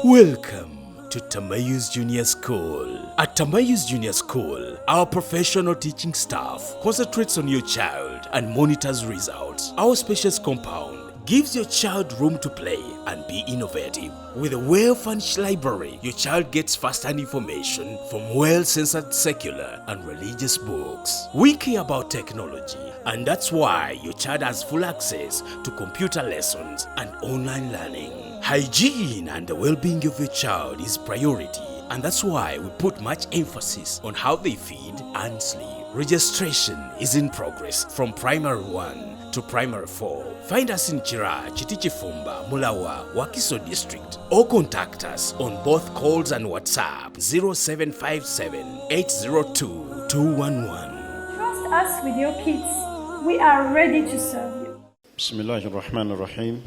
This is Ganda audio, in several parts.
Welcome to Tamayouz Junior School. At Tamayouz Junior School, our professional teaching staff concentrates on your child and monitors results. Our spacious compound gives your child room to play and be innovative. With a well-furnished library, your child gets first-hand information from well-censored secular and religious books. We care about technology, and that's why your child has full access to computer lessons and online learning. Hygiene and the well-being of your child is priority, and that's why we put much emphasis on how they feed and sleep. Registration is in progress from primary 1 to primary 4. Find us in Chira, Chitichifumba, Mulawa, Wakiso District, or contact us on both calls and WhatsApp 0757 802 211. Trust us with your kids. We are ready to serve you. بسم الله الرحمن الرحيم.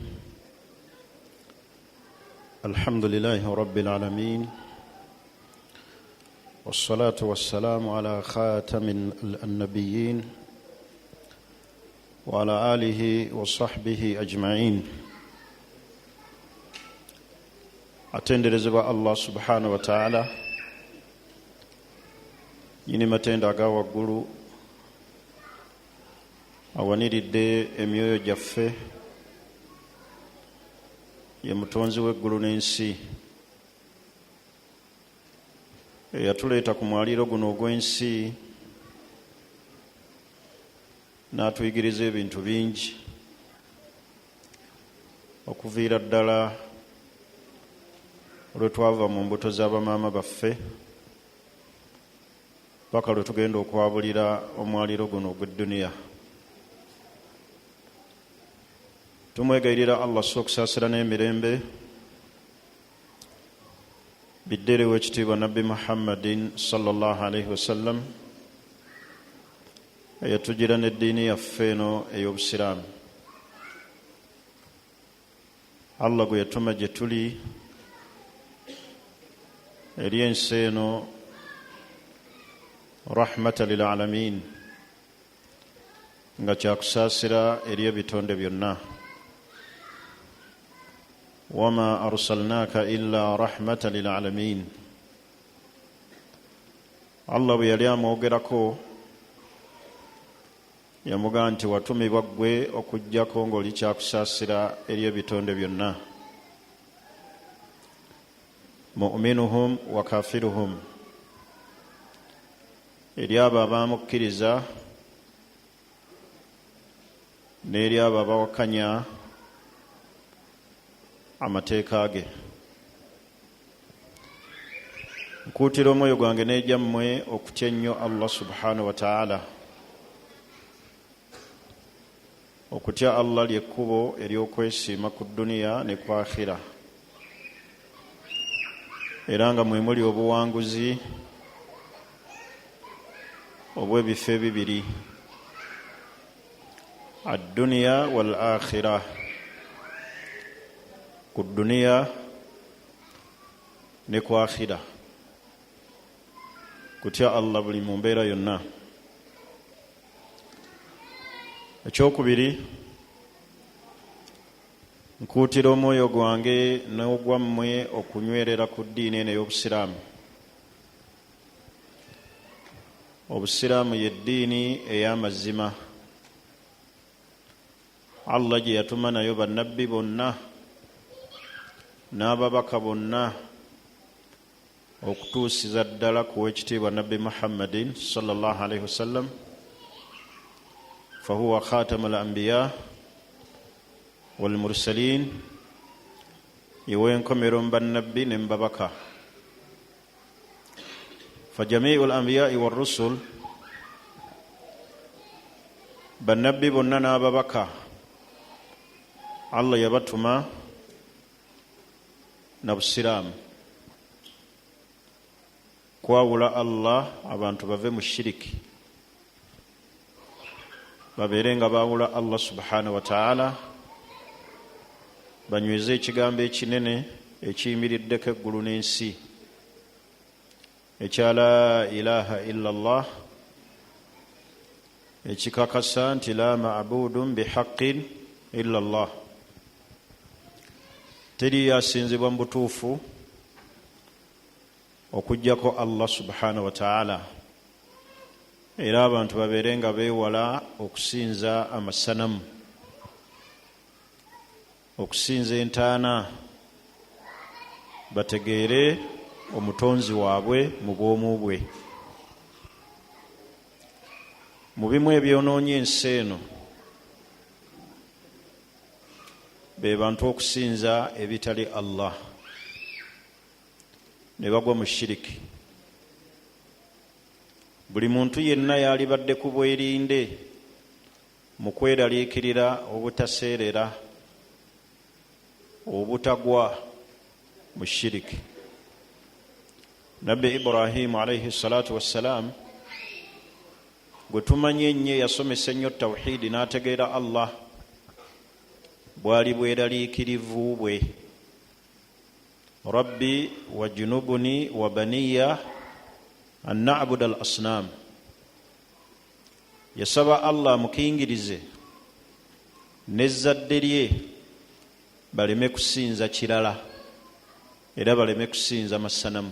الحمد لله رب العالمين، والصلاة والسلام على خاتم النبيين وعلى آله وصحبه أجمعين. Atenderezebwa Allah subhanahu wa ta'ala, nyini matendo aga waggulu, awaniridde emyoyo gyaffe, ye mutonzi w'eggulu n'ensi, eyatuleeta ku mwaliiro guno ogw'ensi n'atuyigiriza ebintu bingi okuviira ddala lwe twava mu mbuto z'abamaama baffe paka lwe tugenda okwabulira omwaliiro guno ogw'edduniya. Tumwegayirira Allah so okusaasira n'emirembe bidderewo ekitiibwa Nabbi Muhammadin sallallahu alaihi wasallam, eyatugira n'eddiini yaffe eno ey'obusiraamu. Allah gwe yatuma gye tuli eri ensi eno rahmata lil alamin, nga kyakusaasira eri ebitonde byonna. Wama arsalnaka illa rahmata lil alamin. Allah bwe yali amwogerako yamugamba nti watumibwa ggwe okuggyako ng'oli kyakusaasira eri ebitonde byonna, muminuhum wa kafiruhum, eri abo abamukkiriza n'eri abo abawakanya amateeka ge. Nkuutira omwoyo gwange n'egyammwe okutya ennyo Allah subhanahu wa ta'ala. Okutya Allah ly'ekkubo ery'okwesiima ku dduniya ne ku akhira, era nga mwe muli obuwanguzi obw'ebifo ebibiri, adduniya wal akhira, ku dduniya ne ku akhira. Kutya Allah buli mu mbeera yonna. Ekyokubiri, nkuutira omwoyo gwange n'ogwammwe okunywerera ku ddiini eno ey'obusiraamu. Obusiraamu ye ddiini ey'amazima Allah gye yatuma nayo bannabbi bonna n'ababaka bonna okutuusiza ddala ku w'ekitiibwa Nabbi Muhammadin sallallahu alaihi wasallam, fahuwa khatamu al anbiya walmursalin, yewenkomero mu bannabbi ne mu babaka. Fajamiu al ambiyai warusul, bannabbi bonna n'ababaka Allah yabatuma na busiraamu, kwawula Allah, abantu bave mu shiriki, babeere nga baawula Allah subhanahu wa ta'ala, banyweze ekigambo ekinene ekiyimiriddeko eggulu n'ensi ekya la ilaha illa Allah, ekikakasa nti la ma'budun bihaqqin illa Allah, teriyo asinzibwa mu butuufu Okuggyako Allah subhanahu wataala. Era abantu babeere nga beewala okusinza amasanamu, okusinza entaana, bategeere omutonzi waabwe mu bwomu bwe. Mu bimu ebyonoonya ensi eno be bantu okusinza ebitali Allah ne bagwa mu shiriki. Buli muntu yenna yalibadde ku bwerinde mu kweraliikirira obutaseerera, obutagwa mu shiriki. Nabbi Ibrahimu alaihi salatu wassalam, gwe tumanyi ennyo, yasomesa ennyo tawhidi n'ategeera Allah, bwali bweraliikirivu bwe: "Rabbi wajnubuni wa baniya an nabuda al asnam." Yasaba Allah amukingirize n'ezzadde lye baleme kusinza kirala era baleme kusinza masanamu.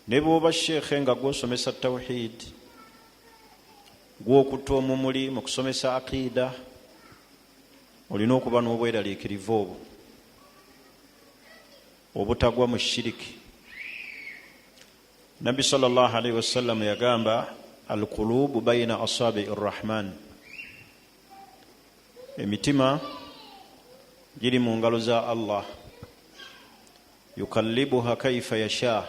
Ne bw'oba sheekhe nga gwosomesa tawhid, gwokutta omumuli mu kusomesa aqiida, olina okuba n'obweraliikirivu obwo obutagwa mu shiriki. Nabbi sal llah alaihi wasallam yagamba: "Alqulubu baina asabii rrahman", emitima giri mu ngalo za Allah, "yukallibuha kaifa yasha",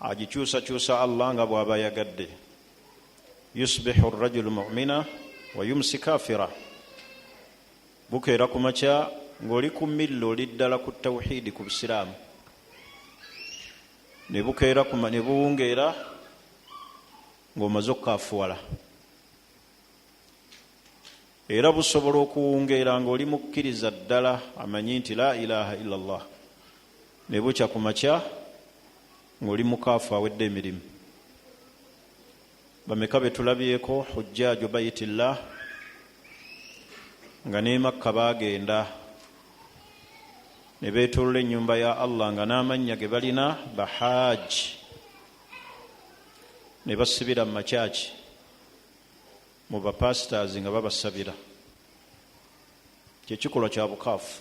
agikyusakyusa Allah nga bw'aba yagadde. "Yusbihu rajulu mumina wa yumsi kafira." Bukeera ku makya ng'oli ku milla, oli ddala ku tawhidi, ku busiraamu, ne bukeera ne buwungeera ng'omaze okukafuwala. Era busobola okuwungeera ng'oli mukkiriza ddala amanyi nti la ilaha illa llah, ne bukya ku makya ng'oli mukaafu awedde emirimu. Bameka be tulabyeko hujjaaju baitillah nga ne Makka baagenda ne beetolola ennyumba ya Allah, nga n'amannya ge balina bahaji, ne basibira mu makyaki mu bapastors nga babasabira? Kyekikolwa kya bukaafu.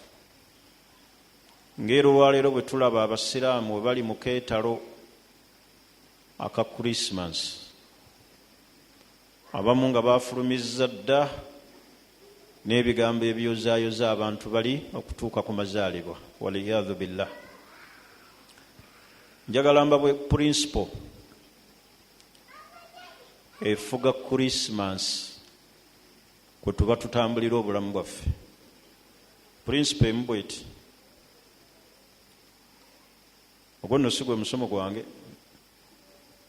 Ngaera olwaleero bwe tulaba abasiraamu bwe bali mu keetalo aka Krisimansi, abamu nga bafulumizza dda n'ebigambo ebyozaayoza abantu bali okutuuka ku mazaalibwa, waliyadhu billah. Njagala mbawe principle efuga Krisimansi kwe tuba tutambulira obulamu bwaffe. Principle emu bweti. Ogwo nno si gwe musomo gwange.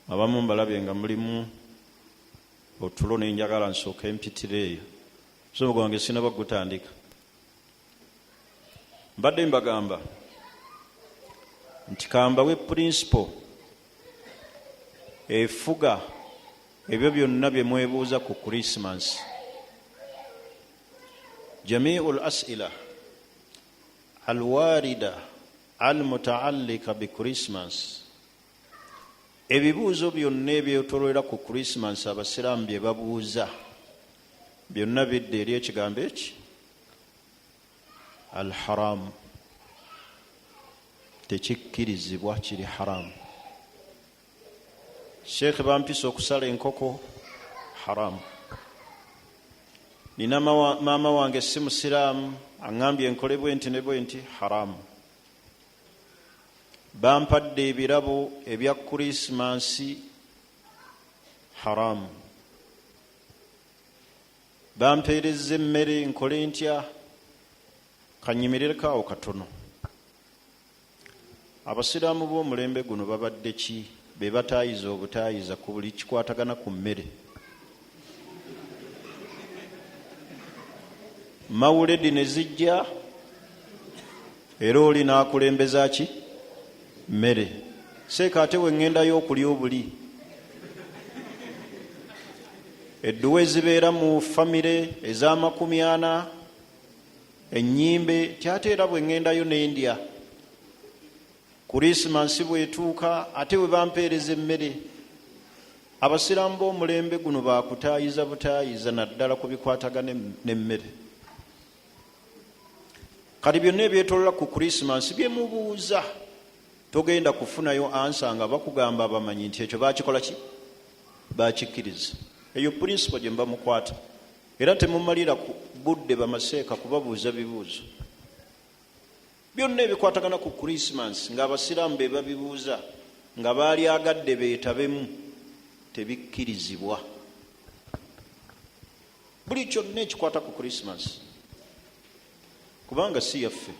Abamu mbalabye nga mulimu otulo, nenjagala nsooke mpitire eyo. Musomo gwange sinaba gutandika. Mbadde mbagamba nti kambawe principle efuga ebyo byonna bye mwebuuza ku Krisimansi. Jamiu l asila alwarida almutaallika bi Christmas, ebibuuzo byonna ebyetololera ku Krisimansi abasiraamu bye babuuza byonna bidda eri ekigambo eki: alharamu. Tekikkirizibwa, kiri haramu. Sheekhe, bampisa okusala enkoko, haramu. Nina maama wange si musiraamu, aŋŋambye enkole bwe nti ne bwe nti, haramu. Bampadde ebirabo ebya Krisimansi, haramu. Bampeereza emmere, nkole ntya? Kanyimirireko awo katono. Abasiraamu b'omulembe guno babadde ki be bataayiza obutaayiza ku buli kikwatagana ku mmere? Mawuledi ne zijja, era oli n'akulembeza ki? Mmere. Seeka, ate weŋŋendayo okulya obuli edduwa ezibeera mu famire ez'amakumi ana, ennyimbe tyate, era bwe ŋŋendayo nendya. Kurisimansi bwetuuka ate bwe bampeereza emmere. Abasiraamu b'omulembe guno bakutaayiza butaayiza, naddala ku bikwatagana n'emmere. Kati byonna ebyetolola ku Kurisimansi byemubuuza, togenda kufunayo ansa nga bakugamba abamanyi nti ekyo bakikola ki, bakikkiriza. Eyo purinsipo gye muba mukwata, era temumalira ku budde bamaseeka kubabuuza bibuuzo. Byonna ebikwatagana ku Kurisimansi ng'abasiraamu be babibuuza nga baalyagadde beetabemu, tebikkirizibwa. Buli kyonna ekikwata ku Kurisimansi, kubanga si yaffe.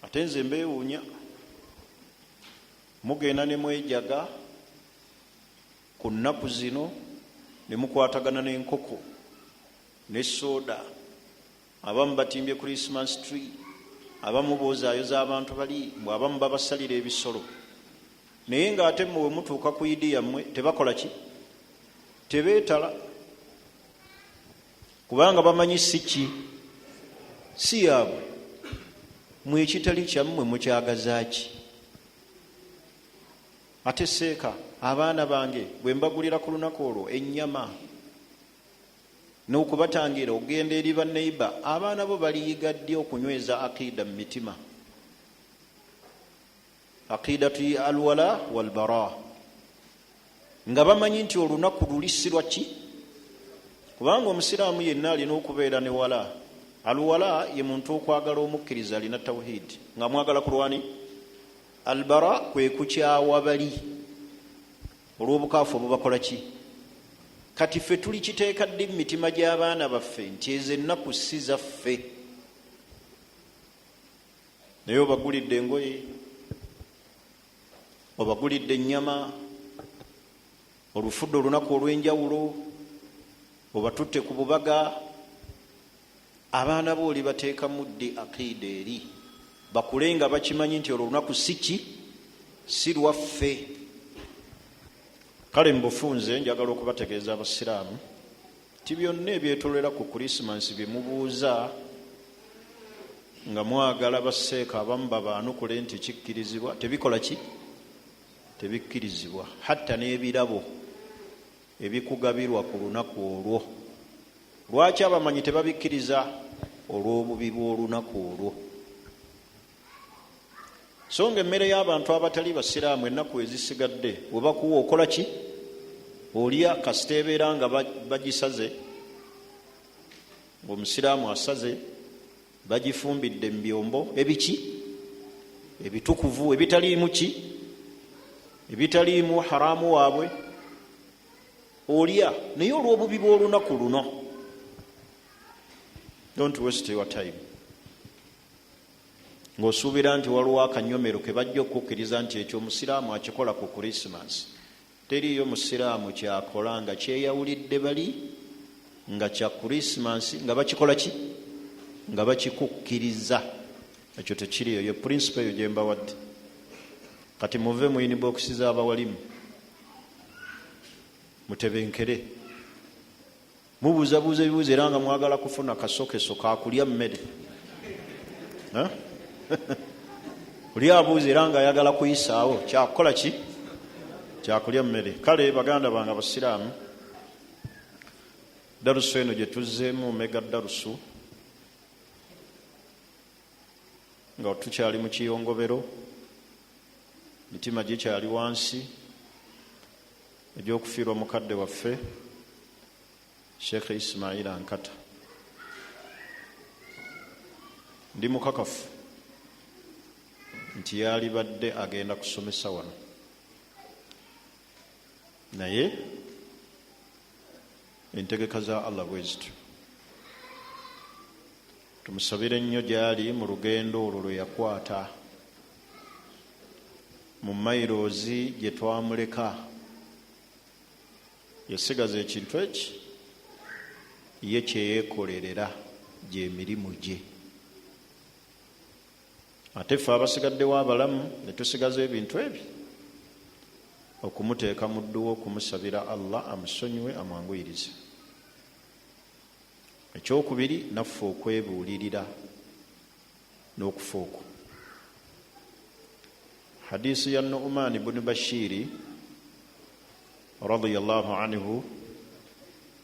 Ate nze mbeewuunya, mugenda ne mwejaga ku nnaku zino ne mukwatagana n'enkoko ne soda, abamu batimbye Christmas tree, abamu boozaayoza abantu bali mbw abamu babasalira ebisolo, naye ng'ate mmwe bwe mutuuka ku idi yammwe tebakola ki, tebeetala, kubanga bamanyi si ki, si yaabwe. Mwe ekitali kyammwe mukyagaza ki? Ate seeka abaana bange bwe mbagulira ku lunaku olwo ennyama n'okubatangira okugenda eri baneiba, abaana bo baliyiga ddi okunyweza aqiida mu mitima? Aqiidatu alwala walbara, nga bamanyi nti olunaku luli si lwaki. Kubanga omusiraamu yenna alina okubeera ne wala. Alwala ye muntu okwagala omukkiriza alina tawhidi nga mwagala kulwani. Albara kwe kukyawa bali olw'obukaafu obubakola ki. Kati ffe tuli kiteeka ddi mu mitima gy'abaana baffe nti ezo ennaku si zaffe? Naye obagulidde engoye, obagulidde ennyama, olufudde olunaku olw'enjawulo, obatutte ku bubaga, abaana bo olibateekamu ddi aqiida eri bakule nga bakimanyi nti olwo olunaku si ki, si lwaffe? Kale mu bufunze njagala okubategeeza abasiraamu nti byonna ebyetolera ku Kurisimansi bye mubuuza nga mwagala baseeka abamu babaanukule nti kikkirizibwa, tebikola ki, tebikkirizibwa. Hatta n'ebirabo ebikugabirwa ku lunaku olwo, lwaki abamanyi tebabikkiriza? Olw'obubi bw'olunaku olwo. So nga emmere y'abantu abatali basiraamu ennaku ezisigadde we bakuwa okola ki, olya, kasita ebeera nga bagisaze, ng'omusiraamu asaze, bagifumbidde mu byombo ebiki ebitukuvu, ebitaliimu ki, ebitaliimu haramu waabwe, olya. Naye olw'obubi bw'olunaku luno, don't waste your time ng'osuubira nti waliwo akanyomero ke bajja okukkiriza nti ekyo omusiraamu akikola ku Kurisimansi. Teriiyo musiraamu kyakola nga kyeyawulidde bali nga kya Kurisimansi nga bakikola ki, nga bakikukkiriza. Ekyo tekiriyo. Ye purinsipo eyo gye mbawadde. Kati muve mu inbox z'abawalimu, mutebenkere, mubuuzabuuza ebibuuzo era nga mwagala kufuna kasokeso kakulya mmere. Oli abuuza era nga ayagala kuyisaawo kyakukola ki, kyakulya mmere. Kale baganda bange abasiraamu, darusu eno gye tuzzeemu mega darusu nga tukyali mu kiyongobero, mitima gikyali wansi egy'okufiirwa mukadde waffe Sheikh Ismaila Nkata. Ndi mukakafu nti yalibadde agenda kusomesa wano, naye entegeka za Allah bwe zityo. Tumusabire nnyo gy'ali mu lugendo olwo lwe yakwata mu mailoozi gye twamuleka. Yasigaza ekintu eki ye kyeyeekolerera, gy'emirimu gye. Ate ffe abasigaddewo abalamu ne tusigaza ebintu ebyo, okumuteeka mu dduwa, okumusabira Allah amusonyiwe, amwanguyirize. Ekyokubiri, naffe okwebuulirira n'okufa okwo. Hadisi ya Nu'man bunu Bashiri radiallahu anhu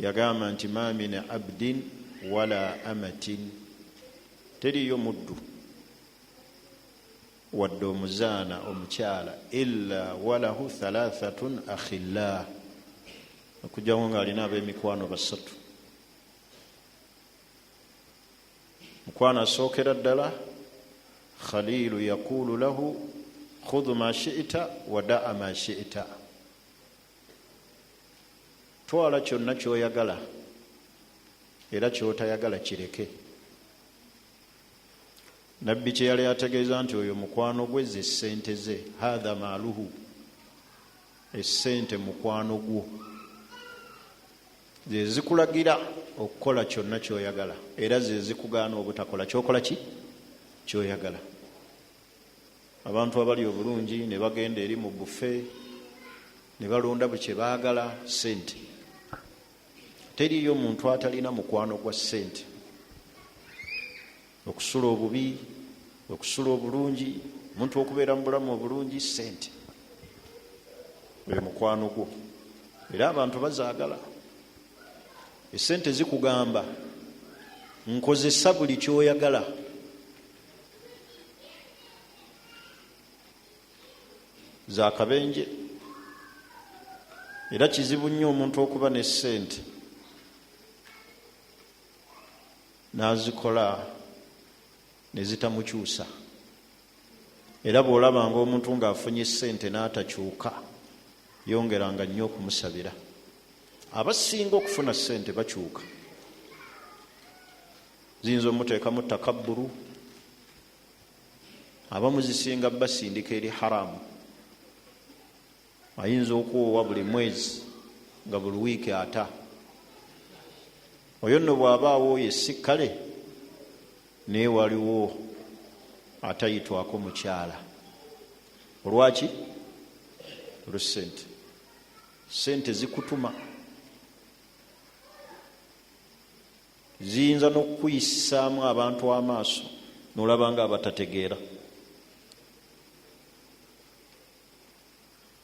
yagamba nti, ma min abdin wala amatin, teriyo muddu wadde omuzaana omukyala, illa walahu thalathatun akhillah, okujjawo nga alina ab'emikwano basatu. Mukwano asookera ddala, khalilu yaqulu lahu khudhu ma shi'ta wa daa ma shi'ta, twala kyonna kyoyagala era kyotayagala kireke. Nabbi kye yali ategeeza nti oyo mukwano gwe ze ssente ze, hatha maaluhu, essente mukwano gwo ze zikulagira okukola kyonna kyoyagala era ze zikugaana obutakola kyokola ki kyoyagala. Abantu abali obulungi ne bagenda eri mu bufe ne balonda buli kye baagala, ssente. Teriiyo muntu atalina mukwano gwa ssente. Okusula obubi, okusula obulungi, omuntu okubeera mu bulamu obulungi, ssente oyo mukwano gwo. Era abantu bazaagala. Essente zikugamba nkozesa buli kyoyagala. Za kabenje. Era kizibu nnyo omuntu okuba ne ssente n'azikola ne zitamukyusa. Era bw'olabanga omuntu ng'afunye ssente n'atakyuka, yongeranga nnyo okumusabira. Abasinga okufuna ssente bakyuka, ziyinza omuteekamu takabburu, abamu zisinga basindika eri haramu. Ayinza okuwoowa buli mwezi nga buli wiiki ata. Oyo nno bw'aba awooye si kale, naye waliwo atayitwako mukyala. Olwaki? Olw'essente. Ssente zikutuma, ziyinza n'okukuyisaamu abantu amaaso n'olaba nga abatategeera.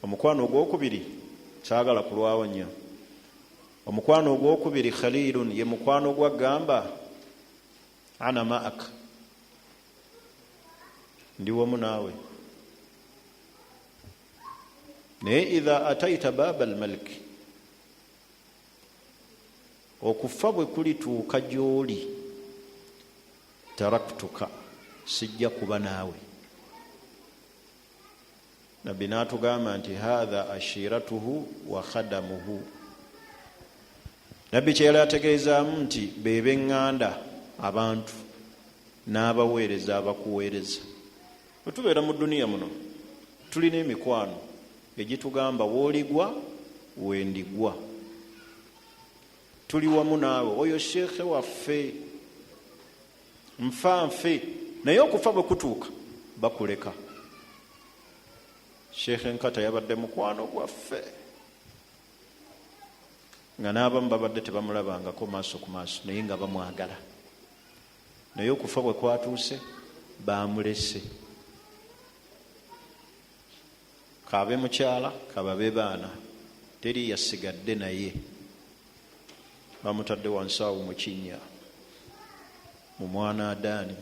Omukwano ogwokubiri, saagala kulwawo nnyo. Omukwano ogwokubiri khalilun, ye mukwano gwa gamba ana ma'ak, ndi wamu naawe. Naye idha ataita baba almaliki, okufa bwe kulituuka gy'oli, taraktuka, sijja kuba naawe. Nabbi n'atugamba nti hatha ashiratuhu wa khadamuhu. Nabbi kye yali ategeezaamu nti be b'eŋŋanda abantu n'abaweereza abakuweereza. Bwe tubeera mu duniya muno tulina emikwano egitugamba w'oligwa wendigwa, tuli wamu naawe, oyo sheekhe waffe, nfa nfe. Naye okufa bwe kutuuka bakuleka. Sheekhe Nkata yabadde mukwano gwaffe, nga n'abamu babadde tebamulabangako maaso ku maaso, naye nga bamwagala. Naye okufa bwe kwatuuse baamulese. Kaabe mukyala, kababe baana, teri yasigadde naye. Bamutadde wansi awo mu kinnya mu mwana Adaani,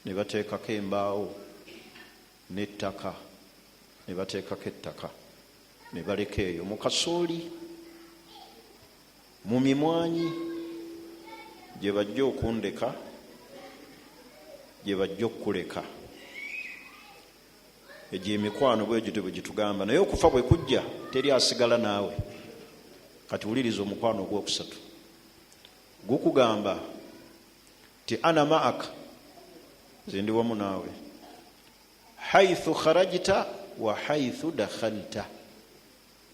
ne bateekako embaawo n'ettaka, ne bateekako ettaka, ne baleka eyo mu kasooli, mu mimwanyi gye bajja okundeka, gye bajja okukuleka. Egyo emikwano bwe gityo bwe gitugamba, naye okufa bwe kujja teri asigala naawe. Kati wuliriza omukwano ogwokusatu, gukugamba ti ana ma'ak, nze ndi wamu naawe, haithu kharajta wa haithu dakhalta,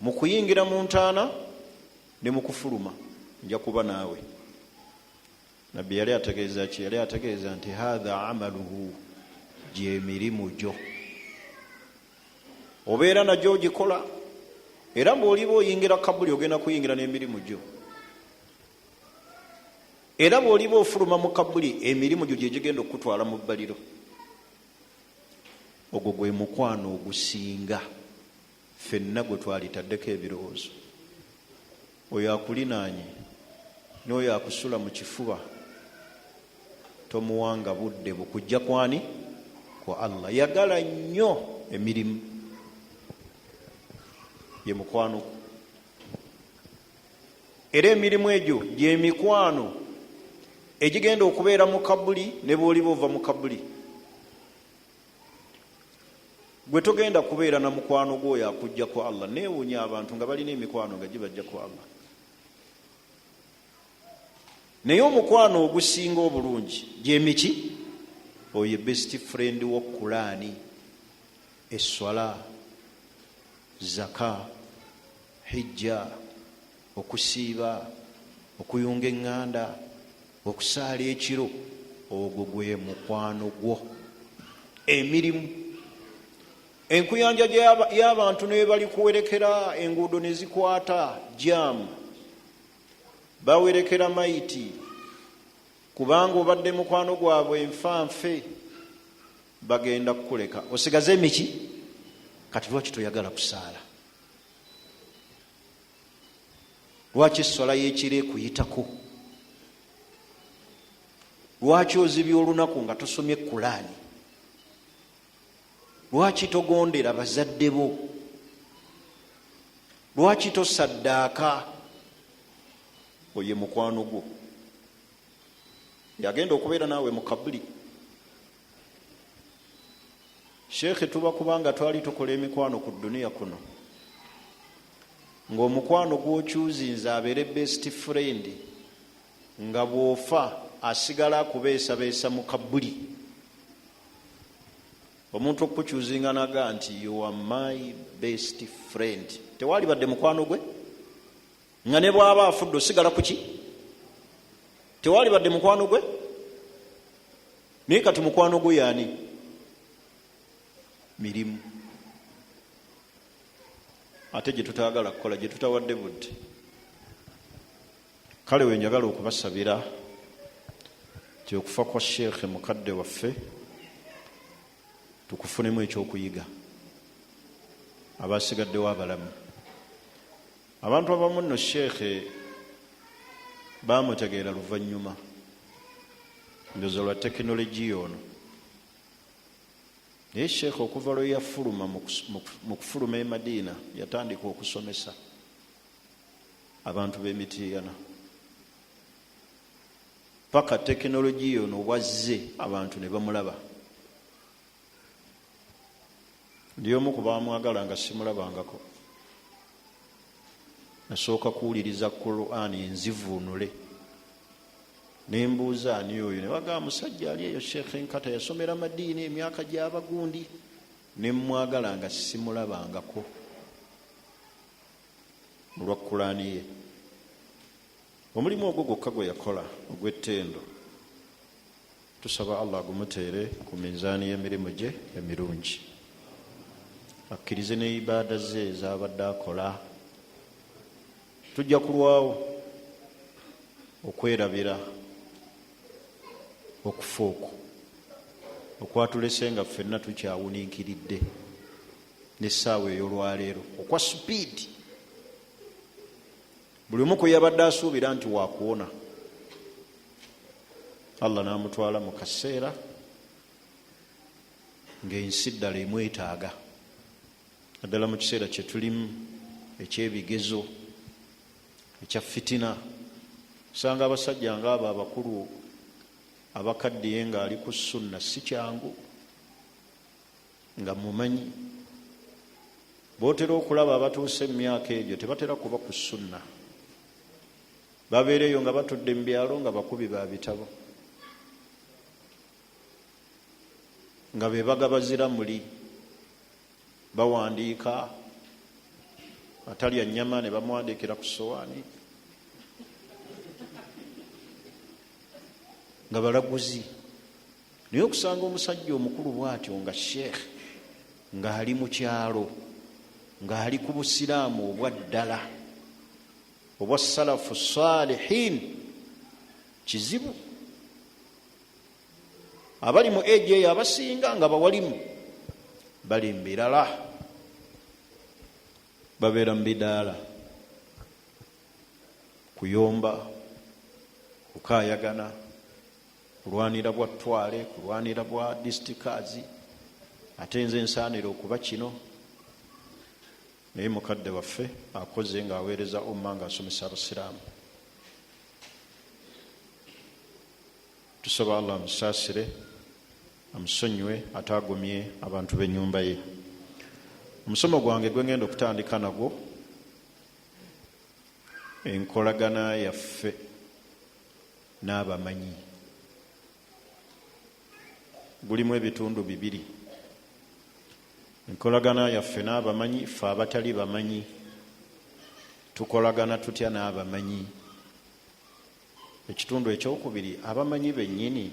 mu kuyingira mu ntaana ne mu kufuluma nja kuba naawe. Nabbi yali ategeeza ki? Yali ategeeza nti hatha amaluhu, gyemirimu gyo obeera nagyo ogikola, era bw'oliba oyingira kabuli ogenda kuyingira n'emirimu gyo, era bw'oliba ofuluma mu kabuli emirimu gyo gyegigenda okukutwala mu bbaliro. Ogwo gwe mukwano ogusinga ffenna gwe twalitaddeko ebirowoozo. Oyo akulinaanye n'oyo akusula mu kifuba tomuwanga budde bukujja kwani kwa Allah. Yagala nnyo emirimu, ye mukwano gwo, era emirimu egyo gyemikwano egigenda okubeera mu kabuli ne bwoliba ova mu kabuli. Gwe togenda kubeera na mukwano gwoyo akujja ku Allah. Neewuunya abantu nga balina emikwano nga gibajja ku Allah, naye omukwano ogusinga obulungi gyemiki? Oyo best friend wo Kulaani, esswala, zaka, hijja, okusiiba, okuyunga eŋŋanda, okusaala ekiro. Ogwo gwe mukwano gwo, emirimu. Enkuyanja y'abantu nebali kuwerekera enguudo ne zikwata jaamu, bawerekera mayiti kubanga obadde mukwano gwabwe enfanfe, bagenda kukuleka osigaze emiki. Kati lwaki toyagala kusaala? Lwaki esswala y'ekiro ekuyitako? Lwaki ozibya olunaku nga tosomye Kulaani? Lwaki togondera bazadde bo? Lwaki tosaddaaka? Oye mukwano gwo yagenda okubeera naawe mu kabuli. Sheekhe, tuba kubanga twali tukola emikwano ku duniya kuno, ng'omukwano gw'okyuzinza abeere best friend, nga bw'ofa asigala akubeesabeesa mu kabuli. Omuntu okukukyuzinga naga nti you are my best friend, tewali badde mukwano gwe nga ne bw'aba afudde osigala kuki? Tewali badde mukwano gwe. Naye kati mukwano gwe yaani? Mirimu ate gye tutayagala kukola, gye tutawadde budde. Kale wenjagala okubasabira ti okufa kwa sheekhe mukadde waffe tukufunemu ekyokuyiga, abasigaddewo abalamu. Abantu abamu nno sheekhe bamutegeera luvannyuma, ndoza lwa tekinologiya ono. Naye sheekhe okuva lwe yafuluma, mu kufuluma e Madiina yatandika okusomesa abantu b'emitiyana paka tekinologiya ono wazze, abantu ne bamulaba. Ndi omu ku bamwagala nga simulabangako. Nasooka kuwuliriza Qur'ani enzivuunule, nembuuza ani oyo, ne bagamba musajja ali eyo Sheekhe Nkata, yasomera Madiina emyaka gy'abagundi. Nemwagala nga simulabangako olwa Kulaani ye. Omulimu ogwo gwokka gwe yakola ogw'ettendo, tusaba Allah agumuteere ku minzaani y'emirimu gye emirungi, akkirize ne ibaada ze z'abadde akola. Tujja kulwawo okwerabira okufa okwo okwatulese nga ffenna tukyawuniikiridde n'essaawa ey'olwaleero, okwa supiidi, buli omu kwe yabadde asuubira nti wakuwona, Allah n'amutwala mu kaseera ng'ensi ddala emwetaaga, naddala mu kiseera kye tulimu ekyebigezo, ekya fitina. Osanga abasajja ngaabo abakulu abakaddiye ng'ali ku sunna si kyangu. Nga mumanyi bootera okulaba abatuuse mu myaka egyo tebatera kuba ku sunna, babeera eyo nga batudde mu byalo nga bakubi ba bitabo, nga be bagabazira muli bawandiika, atalya nnyama ne bamuwandiikira ku sowaani, nga balaguzi. Naye okusanga omusajja omukulu bw'atyo nga sheekh ng'ali mu kyalo, ng'ali ku busiraamu obwa ddala obwa salafu salihin, kizibu. Abali mu egi eyo abasinga nga bawalimu. Bali mu birala, babeera mu bidaala, kuyomba, kukaayagana, kulwanira bwa twale, kulwanira bwa disitikazi, ate nze nsaanira okuba kino. Naye mukadde waffe akoze ng'aweereza umma, ng'asomesa abasiraamu. Tusaba Allah amusaasire, amusonyiwe, ate agumye abantu b'ennyumba ye. Omusomo gwange gwe ngenda okutandika nagwo, enkolagana yaffe n'abamanyi, gulimu ebitundu bibiri. Enkolagana yaffe n'abamanyi, ffe abatali bamanyi tukolagana tutya n'abamanyi? Ekitundu ekyokubiri, abamanyi bennyini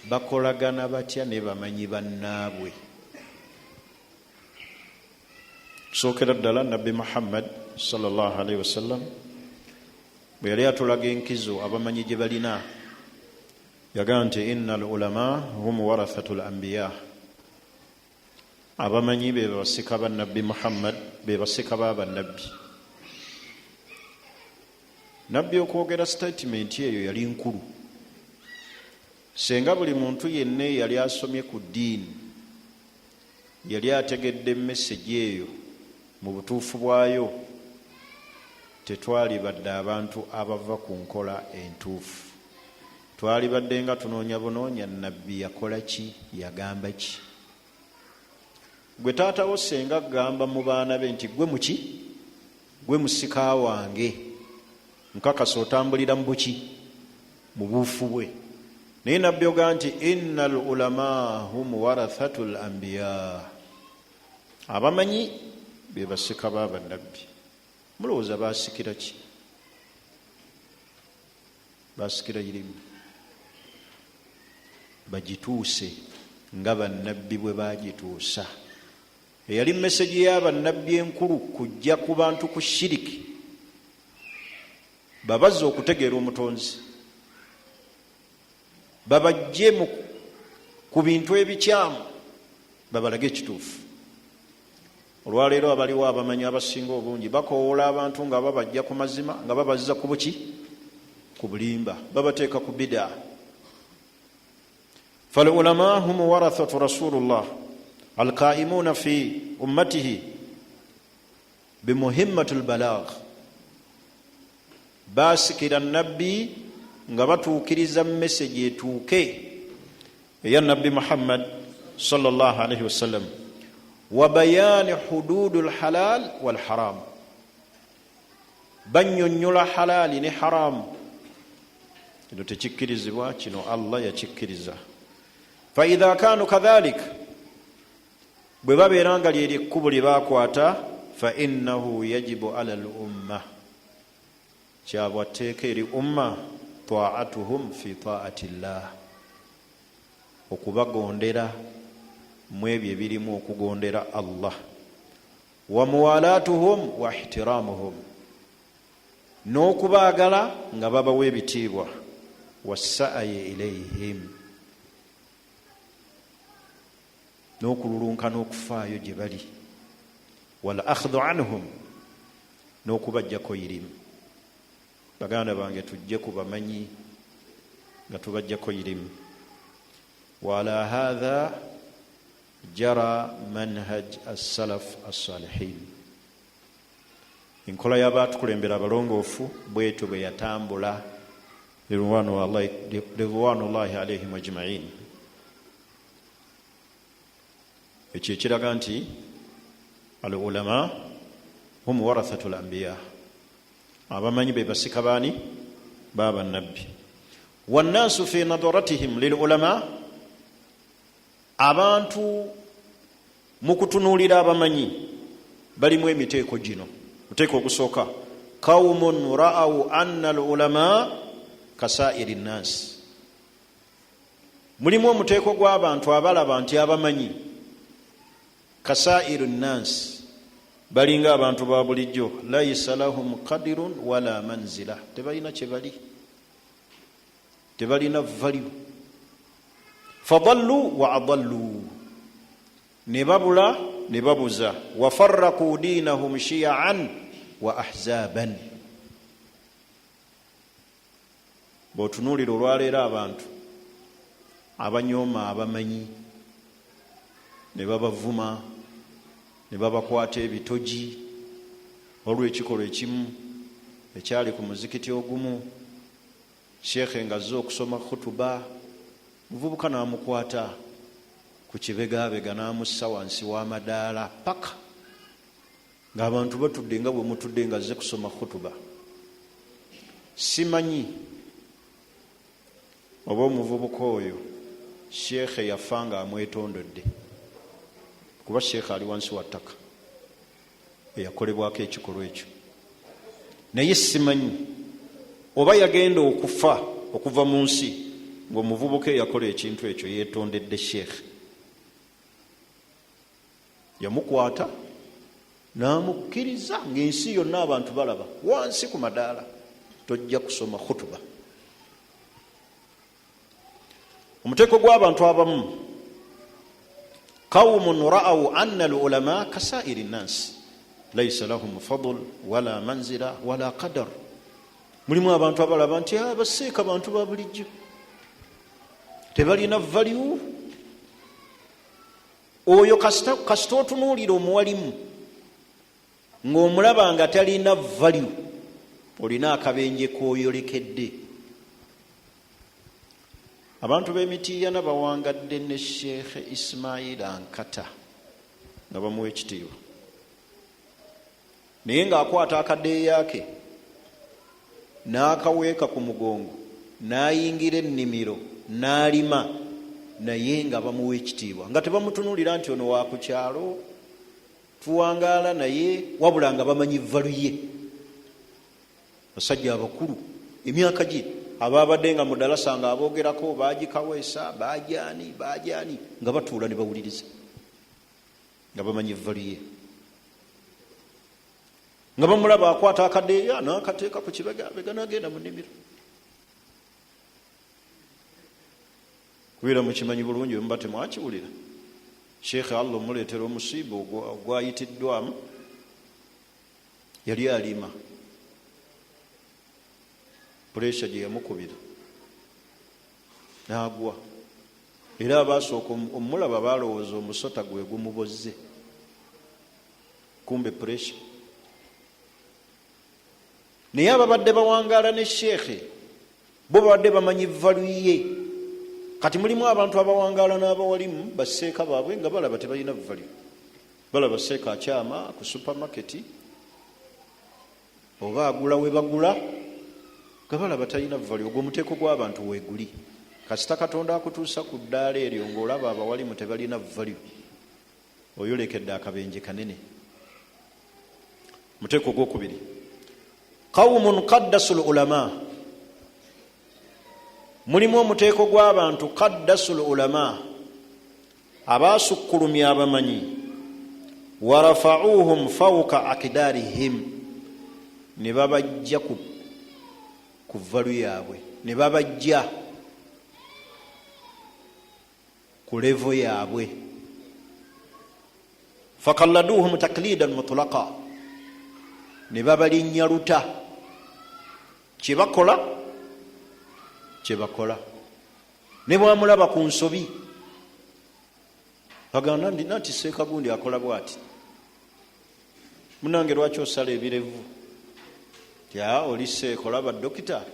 bakolagana batya ne bamanyi bannaabwe? Tusookera ddala Nabbi Muhammad sallallahu alaihi wasallam bwe yali atulaga enkizo abamanyi gye balina, yagamba nti inna al ulama hum warathatu l ambiya, abamanyi be basika ba Nabbi Muhammad, be basika ba bannabbi. Nabbi okwogera sitatimenti eyo yali nkulu. Senga buli muntu yenna eyali asomye ku ddiini yali ategedde mesegi eyo mu butuufu bwayo, tetwalibadde abantu abava ku nkola entuufu. Twalibadde nga tunoonya bunoonya Nabbi yakola ki, yagamba ki. Gwe taatawo senga gamba mu baana be nti gwe muki, gwe musika wange, nkakasa otambulira mu buki, mu buufu bwe. Naye Nabbi ogaa nti inna al ulama hum warathatu l ambiya, abamanyi be basika ba bannabbi. Mulowooza basikira ki? Basikira irimu bagituuse nga bannabbi bwe bagituusa. Eyali mesegi y'abannabbi enkulu kujja ku bantu ku shiriki, babazze okutegeera omutonzi, babajje ku bintu ebikyamu, babalage ekituufu. Olwaleero abaliwo abamanyi abasinga obungi bakowoola abantu nga babajja ku mazima, nga babazza ku buki, ku bulimba, babateeka ku bidaa. Falulama hum warathatu rasulullah alqaimuna fi ummatihi bimuhimmatu lbalagh, basikira Nabbi nga batuukiriza mesegi etuuke eya Nabbi Muhammad sallallahu alaihi wasallam, wa bayani hududu lhalal walharam, banyonyola halali ne haramu. Kino tekikkirizibwa, kino Allah yakikkiriza. Faidha kanu kadhalik, bwe babeera nga lyeryo ekkubo lye bakwata, fa innahu yajibu ala l umma, kyabwatteeka eri umma taatuhum fi taati llah, okubagondera mu ebyo ebirimu okugondera Allah, wa muwalatuhum wa ihtiramuhum, n'okubaagala nga babawa ebitiibwa, wassaayi ilaihim, n'okululunkana okufaayo gye bali, wal akhdhu anhum, n'okubajjako irimu. Baganda bange, tujje ku bamanyi nga tubajjako irimu. Waala hatha jara manhaj assalaf assalihin, enkola y'abaatukulembera abalongoofu bwetyo bwe yatambula, ridwanullahi alaihim ajmain. Ekyo ekiraga nti al ulama hum warathatu l ambiya, abamanyi be basika baani? Babannabbi. Wannaasu fi nadaratihim lil ulama, abantu mu kutunuulira abamanyi balimu emiteeko gino. Muteeko ogusooka, qaumun ra'au anna al ulama kasairi nnasi, mulimu omuteeko gw'abantu abalaba nti abamanyi kasairu nnansi, balinga abantu ba bulijjo, laisa lahum qadirun wala manzila, tebalina kyebali, tebalina value. Fadallu wa adallu, Ne babula ne babuza. Wafarraku diinahum shiyaan wa ahzaban. Bw'otunuulira olwaleero abantu abanyooma abamanyi ne babavuma ne babakwata ebitogi, waliwo ekikolwa ekimu ekyali ku muzikiti ogumu, sheekhe nga azze okusoma khutuba, muvubuka n'amukwata ku kibegaabega n'amussa wansi w'amadaala paka ng'abantu batudde nga bwe mutudde nga azze kusoma khutuba. Simanyi oba omuvubuka oyo sheekhe yafa nga amwetondodde, kuba sheekhe ali wansi wa ttaka eyakolebwako ekikolwa ekyo, naye simanyi oba yagenda okufa okuva mu nsi ng'omuvubuka eyakola ekintu ekyo yeetondedde sheekhe. Yamukwata n'amukkiriza ng'ensi yonna abantu balaba wansi ku madaala, tojja kusoma khutuba. Omuteeko gw'abantu abamu, qaumun ra'aw anna al-ulama kasairi nnas laisa lahum fadl wala manzila wala qadar. Mulimu abantu abalaba nti abaseeka bantu ba bulijjo, tebalina value. Oyo kasita otunuulira omuwalimu ng'omulaba nga talina value, olina akabenje k'oyolekedde. Abantu b'emitiyana bawangadde ne Sheikh Ismaila Nkata nga bamuwa ekitiibwa, naye ng'akwata akadeeya ke n'akaweeka ku mugongo n'ayingira ennimiro n'alima, naye nga bamuwa ekitiibwa, nga tebamutunuulira nti ono wa ku kyalo tuwangaala naye, wabula nga bamanyi valu ye. Basajja abakulu emyaka gye ababadde nga mudalasa nga aboogerako baagikaweesa bajaani bajaani, nga batuula ne bawuliriza nga bamanyi valu ye, nga bamulaba akwata akadeeya n'akateeka ku kibegabega n'agenda mu nnimiro. Kubeera mukimanyi bulungi, bwe muba temwakiwulira, Sheekhe Allah omuleetera omusiiba ogwayitiddwamu, yali alima, puresha gye yamukubira n'agwa, era abaasooka omulaba baalowooza omusota gwe gumubozze, kumbe puresha. Naye ababadde bawangaala ne sheekhe bo babadde bamanyi valu ye. Kati mulimu abantu abawangaala n'abawalimu baseeka baabwe nga balaba tebalina valu, balaba seeka akyama ku supamaketi oba agula we bagula, nga balaba talina valu. Ogwo omuteeko gw'abantu weeguli. Kasita Katonda akutuusa ku ddaala eryo ng'olaba abawalimu tebalina valu, oyolekedde akabenje kanene. Muteeko ogwokubiri, qaumun qaddasu lulama. Mulimu omuteeko gw'abantu qaddasu lulama, abaasukkulumya abamanyi, warafauhum fauka akdarihim, ne babajja ku valu yaabwe, ne babajja ku levo yaabwe. Fakalladuhum taklidan mutulaka, ne babalinnya luta, kyebakola kyebakola, ne bwamulaba ku nsobi bagamba nti seeka gundi akola bwati, munange lwaki osala ebirevu? Tya oli seeka, olaba dokita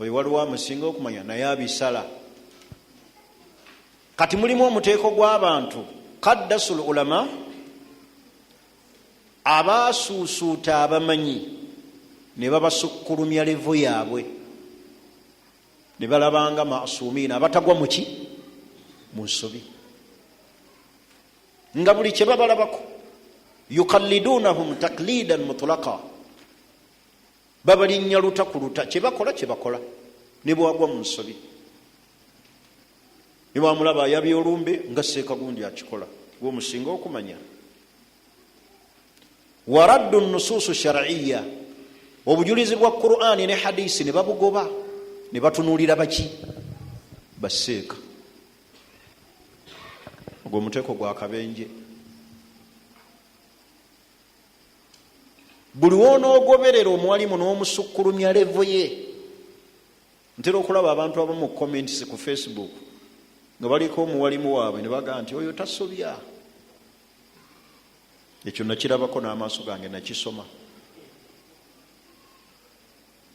oyo waliwo amusinga okumanya, naye abisala. Kati mulimu omuteeko gw'abantu kaddasul ulama, abaasuusuuta abamanyi ne babasukkulumya levo yaabwe, ne balabanga masuumiina abatagwa muki mu nsobi, nga buli kye babalabako yukallidunahum taklidan mutulaka, babalinnya luta ku luta, kye bakola kye bakola, ne bwagwa mu nsobi, ne bwamulaba ayabya olumbe nga seeka gundi akikola, gwomusinga okumanya. Waraddu nusuusu shar'iyya, obujulizi bwa Qur'ani ne hadisi ne babugoba, ne batunuulira baki baseeka. Ogwo omuteeko gwa kabenje. Buli wonoogoberera omuwalimu n'omusukkulumya level ye. Ntera okulaba abantu abamu mu comments ku Facebook nga baliko omuwalimu waabwe ne bagamba nti oyo tasobya. Ekyo nakirabako n'amaaso gange, nakisoma.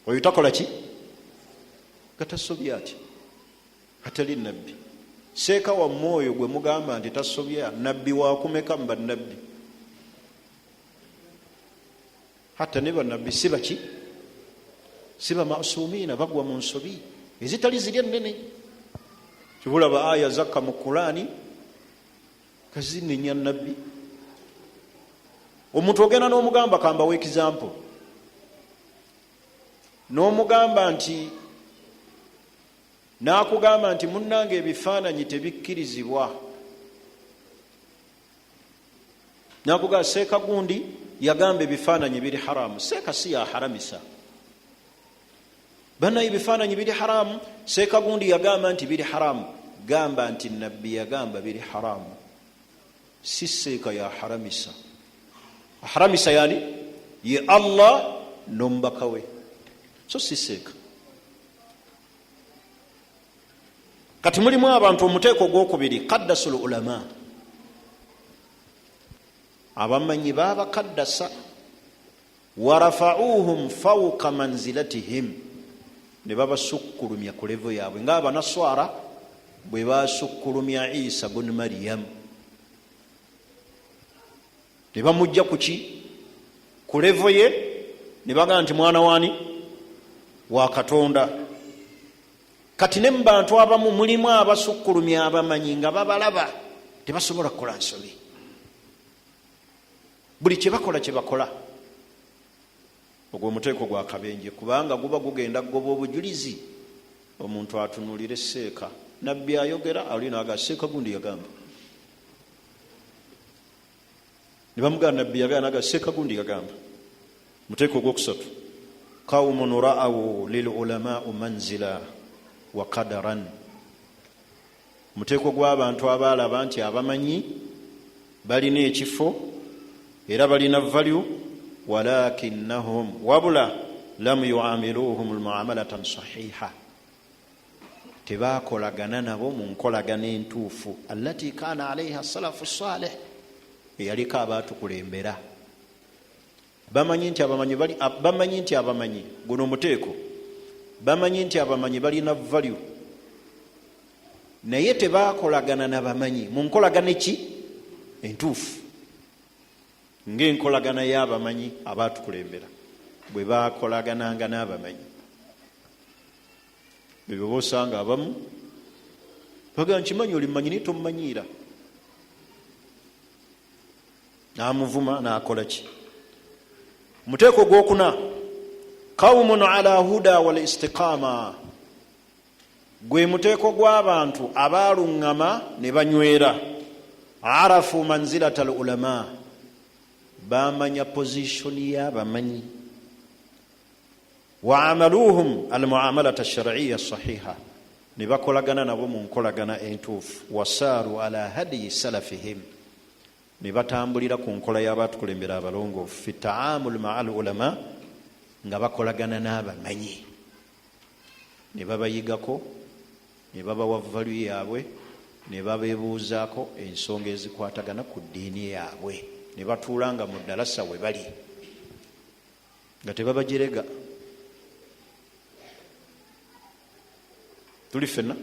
Oyo takola ki? Nga tasobya ati atali nabbi. Seeka wammwe oyo gwe mugamba nti tasobya, nabbi wakumeka mu bannabbi? Hatta ne bannabbi si baki? Si bamasuumiina, bagwa mu nsobi ezitali ziri ennene. Kibulaba aya zakka mu Kulaani kazinenya nabbi. Omuntu ogenda n'omugamba, kambawo example, n'omugamba nti, n'akugamba nti munnange ebifaananyi tebikkirizibwa, nakugamba seeka gundi yagamba ebifaananyi biri haramu. Seeka si yaharamisa banaye, ebifaananyi biri haramu, seeka gundi yagamba nti biri haramu. Gamba nti nabbi yagamba biri haramu, si seeka yaharamisa. Aharamisa yani ye Allah n'omubaka we, so si seeka. Kati mulimu abantu omuteeko ogwokubiri, kaddasul ulama, abamanyi babakaddasa, warafauhum fauka manzilatihim, ne babasukkulumya ku levo yaabwe, ng'abanaswara bwe basukkulumya Isa bun Mariyamu ne bamujja kuki ku levo ye, ne bagamba nti mwana wani wa Katonda. Kati ne mu bantu abamu mulimu abasukkulumya abamanyi nga babalaba tebasobola kukola nsobi, buli kyebakola kyebakola. Ogwo omuteeko gwa kabenje, kubanga guba gugenda kugoba obujulizi. Omuntu atunulire seeka, nabbi ayogera ali naga seeka gundi yagamba, ne bamugamba nabbi yagamba, naga seeka gundi yagamba. Muteeko ogwokusatu, qaumun ra'aw lil ulamau manzila wa qadaran, muteeko gw'abantu abaalaba nti abamanyi balina ekifo era balina value, walakinnahum, wabula lam yuamiluhum lmuamalatan sahiha, tebakolagana nabo mu nkolagana entuufu, allati kana alaiha salafu salih, eyaliko abaatukulembera. Bamanyi nti abamanyi bali, bamanyi nti abamanyi, guno omuteeko, bamanyi nti abamanyi balina value, naye tebakolagana nabamanyi mu nkolagana eki entuufu, ng'enkolagana y'abamanyi abaatukulembera bwe bakolagananga n'abamanyi. Ebyo bosanga abamu baga nkimanyi oli mumanyi naye tomumanyiira, namuvuma nakola ki. Muteeko gwokuna, qaumun ala huda wal istiqama, gwe muteeko gw'abantu abaaluŋŋama ne banywera. Arafu manzilata al ulama, bamanya pozishoni y'abamanyi, wa amaluhum al muamalata shariya sahiha, ne bakolagana nabo mu nkolagana entuufu, wasaaru ala hadiyi salafihim, ne batambulira ku nkola y'abatukulembera abalongoofu, fi taamul maa al ulama, nga bakolagana n'abamanyi ne babayigako ne babawa value yaabwe ne babeebuuzaako ensonga ezikwatagana ku ddiini yaabwe, ne batuula nga mu ddalasa we bali nga tebabajerega. Tuli ffenna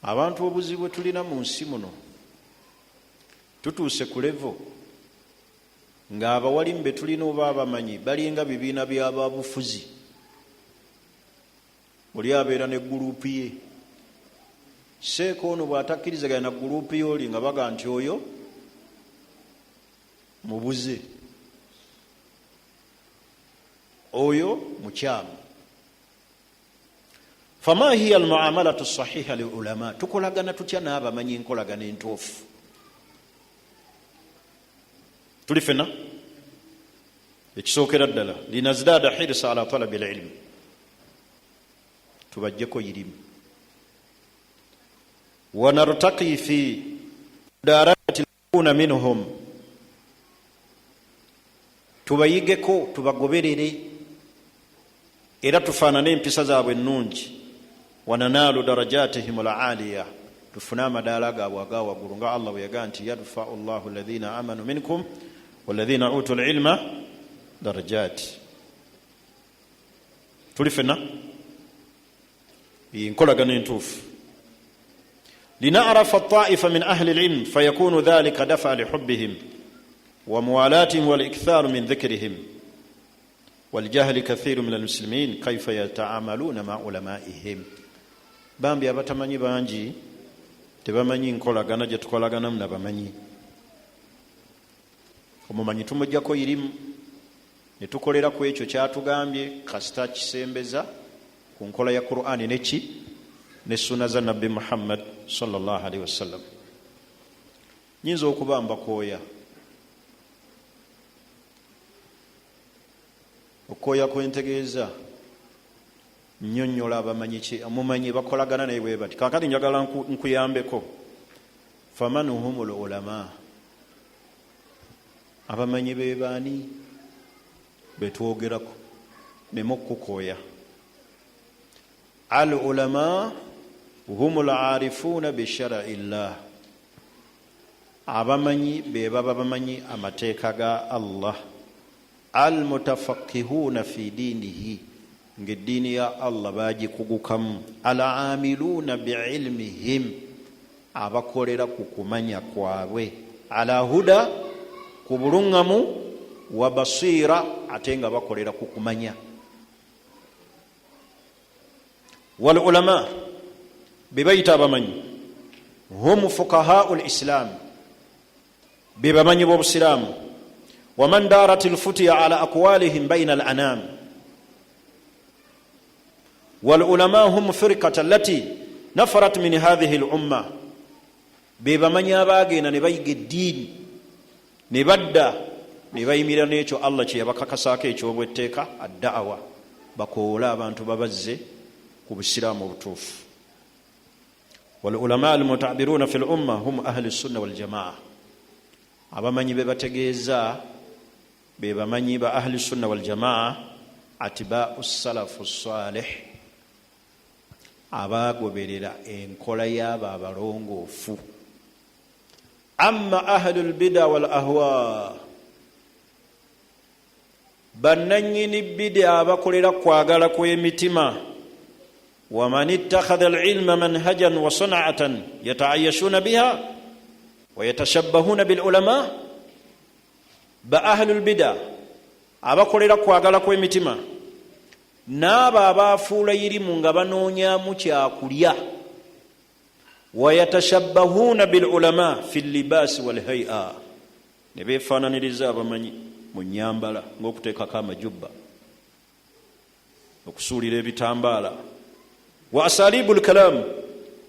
abantu obuzibu bwe tulina mu nsi muno, tutuuse ku levo ng'abawalimu be tulina oba abamanyi balinga bibiina by'ababufuzi. Oli abeera ne gurupu ye, seeka ono bw'atakkirizaganya na gurupu y'oli nga baga nti oyo mubuze, oyo mukyamu. Fama hiya almuamalatu sahiha liulama, tukolagana tutya n'abamanyi enkolagana entuufu? Tuli fena ekisookera ddala, linazdada hirsa ala talabi lilmu, tubajjeko irimu. Wanartaqi fi darajati kuna minhum, tubayigeko, tubagoberere, era tufaanane empisa zaabwe ennungi. Wananaalu darajatihim alaliya, tufune amadaala gaabwe aga waggulu, nga Allah bwe yagaa nti yarfau llahu alladhina amanu minkum walladhina utu lilma darajati. Tuli fenna enkolagano entuufu. Linarafa taifa min ahli lilm fayakunu dhalika dafa lihubihim wa muwalatihim waliktharu min dhikrihim waljahli kathiru min almuslimin kaifa yataamaluna ma ulamaihim. Bambi abatamanyi bangi tebamanyi nkolagana gye tukolaganamu nabamanyi. Omumanyi tumujjako irimu ne tukolera ku ekyo kyatugambye, kasita kisembeza ku nkola ya Qur'ani neki ne sunna za Nabbi Muhammad sallallahu alaihi wasallam. Nyinza okuba mbakooya, okukooya kwentegeeza nnyonnyola abamanyi ki omumanyi bakolagana naye bwe bati. Kaakati njagala nkuyambeko. Faman hum lulama, abamanyi be baani betwogerako neme okukukooya? Al ulama hum larifuuna bisharai llah, abamanyi be baba bamanyi amateeka ga Allah. Al mutafakihuuna fi diinihi, ngaeddiini ya Allah bagikugukamu. Al amiluuna biilmihim, abakolera ku kumanya kwabwe. Ala huda, ku buluŋŋamu, wa basiira, ate nga bakolera ku kumanya. Wal ulama, be bayita abamanyi, hum fukahau lislaamu, be bamanyi b'obusiraamu. Waman darat lfutiya ala aqwalihim baina al anam. Wal ulama hum firqata allati nafarat min hathihi l umma, be bamanyi abaagenda ne bayiga eddiini ne badda ne bayimirira n'ekyo Allah kye yabakakasaako ekyobwetteeka, addaawa, bakoowole abantu babazze ku busiraamu obutuufu. Wal ulama almutabiruna fi lumma hum ahli sunna waljamaa, abamanyi be bategeeza be bamanyi ba ahli sunna waljamaa, atibau salafu salih, abagoberera enkola y'abo abalongoofu. Amma ahlu lbida wal ahwa, bannanyini bida abakolera kwagala kw'emitima, waman ittakhadha alilma manhajan wa sanatan yataayashuna biha wayatashabbahuna bilulama. Ba ahlu lbida abakolera kwagala kw'emitima n'abo abaafuula irimu nga banoonyamu kyakulya, wayatashabbahuuna bilulama fi libaasi walhaia, ne beefaananiriza abamanyi mu nyambala, ng'okuteekako amajubba, okusuulira ebitambaala, wa asalibu lkalaamu,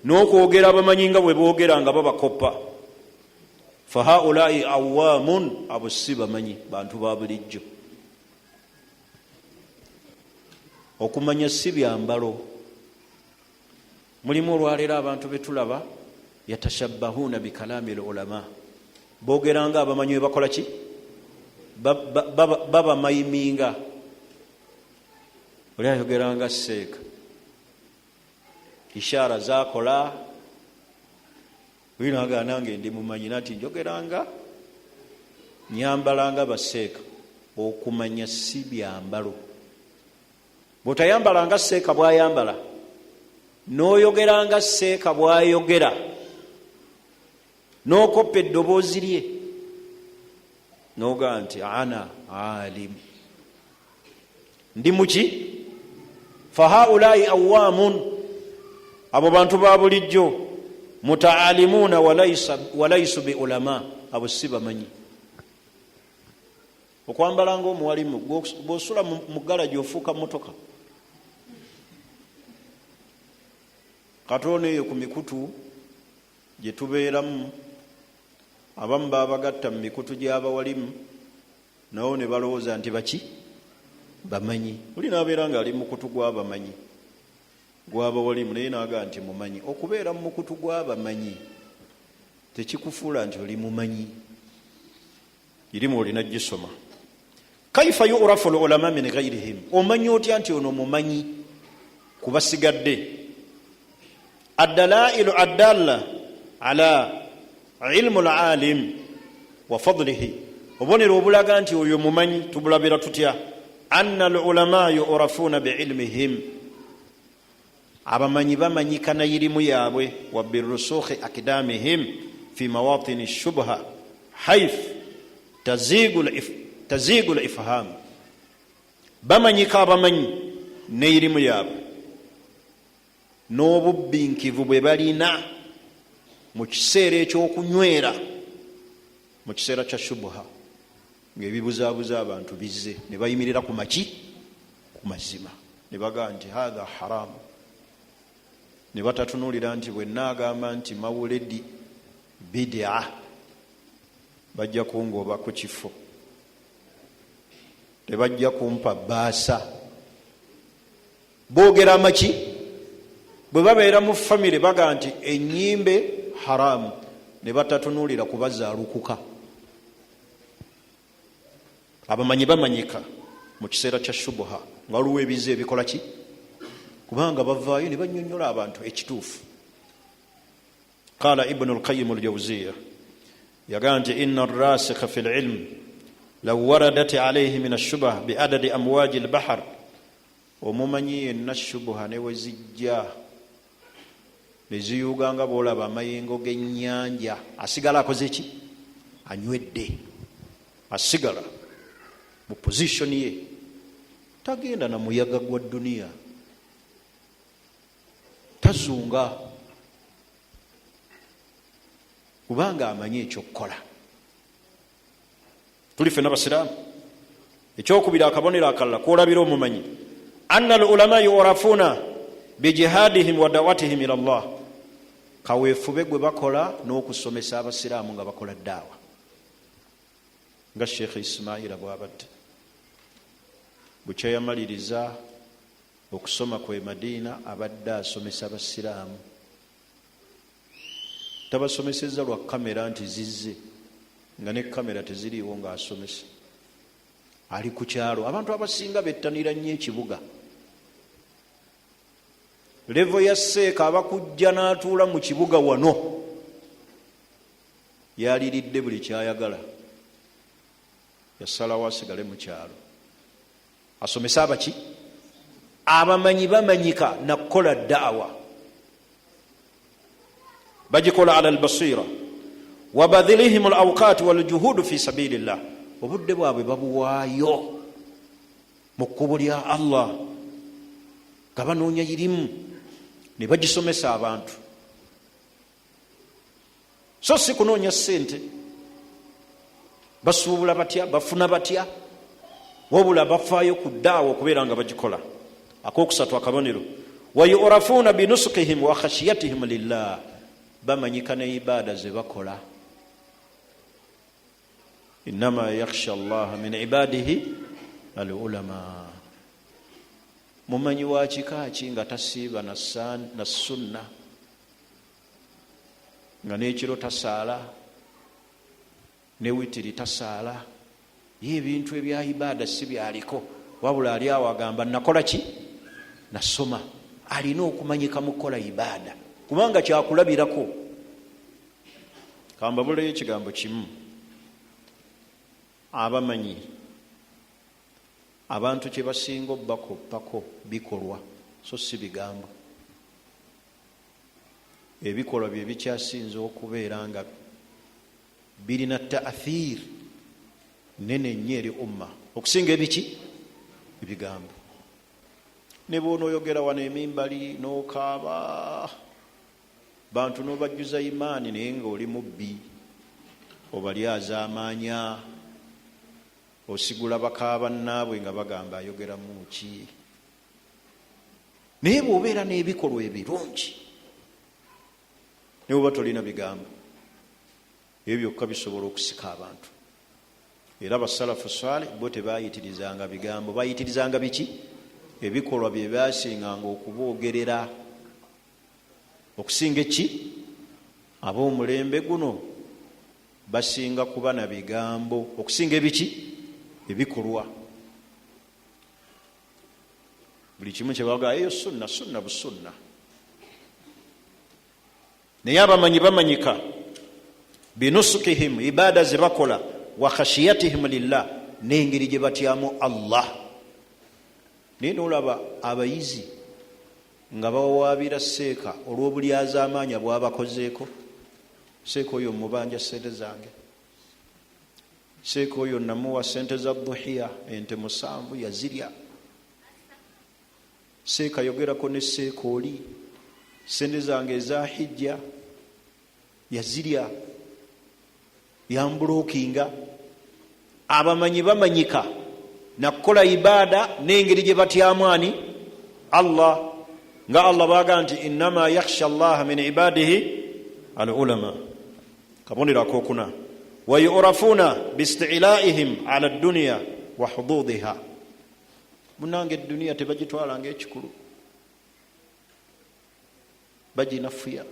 n'okwogera abamanyi nga bwe boogera nga babakoppa. Fahaulai awamun, abo si bamanyi, bantu ba bulijjo. Okumanya si byambalo. Mulimu olwaleero abantu betulaba yatashabbahuuna bikalami lulama, bogeranga abamanyi webakola ki, babamayiminga. Oli ayogeranga seeka, ishaara zakola olinaga nange ndi mumanyi nati njogeranga nyambalanga baseeka. Okumanya si byambalo. Bwotayambalanga seeka bwayambala, n'oyogeranga seeka bwayogera, n'okoppa eddoboozi lye, nogaa nti ana alimu, ndi muki. Fahaulai awamun, abo bantu ba bulijjo. Mutaalimuuna walaisu biulama, abo si bamanyi. Okwambala nga omuwalimu, bwosula mu galagi ofuuka motoka. Katono eyo ku mikutu gye tubeeramu, abamu babagatta mu mikutu gy'abawalimu, nabo ne balowooza nti baki bamanyi. Oli n'abeera ng'ali mukutu gw'abamanyi, Gwabawalimu naye nagaa nti mumanyi. Okubeera mu mukutu gw'abamanyi tekikufuula nti oli mumanyi. Irimu olina gisoma. Kaifa yurafu lulama min ghairihim, omanyi otya nti ono mumanyi kubasigadde? Addalailu addalla ala ilmu lalim wa fadlihi, obubonero obulaga nti oyo mumanyi tubulabira tutya? Anna lulama yurafuuna biilmihim, abamanyi bamanyika na irimu yaabwe, wa birusukhi akdamihim fi mawatini shubha haith tazigu lifham, bamanyika abamanyi neirimu yaabwe n'obubbinkivu bwe balina mu kiseera ekyokunywera, mu kiseera kya shubha, ngaebibuzaabuza abantu bizze ne bayimirira ku maki, ku mazima, ne bagaa nti hatha haramu, ne batatunuulira nti bwe naagamba nti mawuledi bidia bajja kungoba ku kifo, tebajja kumpa baasa. Boogera amaki bwe babeera mu famire, bagaa nti enyimbe haramu, ne batatunuulira kubazaalukuka. Abamanyi bamanyika mu kiseera kya shubuha, nga waliwo ebiza ebikola ki, kubanga bavaayo ne banyonyola abantu ekituufu. Qala Ibunu Lqayimu Ljauziya, yagaa nti ina rasikha fi lilm law waradat alaihi min ashubah biadadi amwaji lbahar, omumanyi yenna shubuha ne wezijja ne ziyuuga nga bwolaba amayengo g'ennyanja, asigala akoze ki? Anywedde, asigala mu pozishoni ye, tagenda na muyaga gwa duniya, tazunga, kubanga amanyi ekyokukola. Tuli fena basiraamu. Ekyokubiri, akabonero akalala kwolabira omumanyi, anna al ulama yurafuuna bijihadihim wa dawatihim ila llah, kaweefube gwe bakola n'okusomesa abasiraamu nga bakola daawa, nga Sheekh Ismaila bwabadde bukyayamaliriza okusoma kwe Madiina, abadde asomesa abasiraamu, tabasomeseza lwa kamera nti zizze nga ne kamera teziriiwo, ng'asomesa ali ku kyalo. Abantu abasinga bettanira nnyo ekibuga. Level ya seeka abakujja n'atuula mu kibuga wano, yaliridde buli kyayagala, yasalawo asigale mu kyalo asomese abaki. Abamanyi bamanyika nakukola daawa, bagikola ala albasira wabadhilihim alawqat waljuhudu fi sabilillah, obudde bwabwe babuwaayo mu kkubo lya Allah nga banoonya irimu ne bagisomesa abantu, so si kunoonya ssente, basuubula batya, bafuna batya, wabula bafaayo ku ddaawa okubeera nga bagikola. Akokusatu akabonero, wayurafuuna binusukihim wa khashiyatihim lillah, bamanyika ne ibaada ze bakola. Innama yakhsha llaha min ibadihi al ulama. Mumanyi wa kika ki nga tasiiba na sunna, nga n'ekiro tasaala, ne witiri tasaala, ye ebintu ebya ibaada si byaliko, wabula ali awo agamba nakola ki, nasoma. Alina okumanyika mu kukola ibaada kubanga kyakulabirako. Kambabuleyo ekigambo kimu, abamanyi abantu kye basinga obbakoppako bikolwa, so si bigambo. Ebikolwa bye bikyasinza okubeera nga birina taathir nene nnyo eri umma okusinga ebiki, ebigambo. Ne bwonooyogera wano emimbali n'okaaba bantu n'obajjuza imaani, naye nga oli mubbi, obalyaza amaanya, osigula bakaaba bannaabwe nga bagamba ayogeramu ki. Naye bw'obeera n'ebikolwa ebirungi ne bwoba tolina bigambo, ebyo byokka bisobola okusika abantu. Era basalafu saleh bo tebayitirizanga bigambo, bayitirizanga biki? Ebikolwa bye byasinganga okuboogerera okusinga eki ab'omulembe guno basinga kuba na bigambo okusinga ebiki ebikolwa. Buli kimu kyebaga eyo sunna, sunna busunna. Naye abamanyi bamanyika binusukihim, ibaada ze bakola, wa khashiyatihim lillah, n'engeri gye batyamu Allah. Naye nolaba abayizi nga bawawaabira seeka olw'obulyazaamaanya bwabakozeeko. Seeka oyo mubanja sente zange, seeka oyo namuwa sente za duhiya, ente 7 yazirya. Seeka yogerako ne seeka oli, sente zange eza hijja yazirya, yambulokinga. Abamanyi bamanyika nakukola ibaada n'engeri gye batyamu ani? Allah. Nga Allah bwaga nti innama yakhsha llaha min ibadihi al ulama. Kabonero akokuna, wa yurafuna bistilaihim ala dduniya wa hududiha. Munange edduniya tebagitwala ngaekikulu, baginafuya,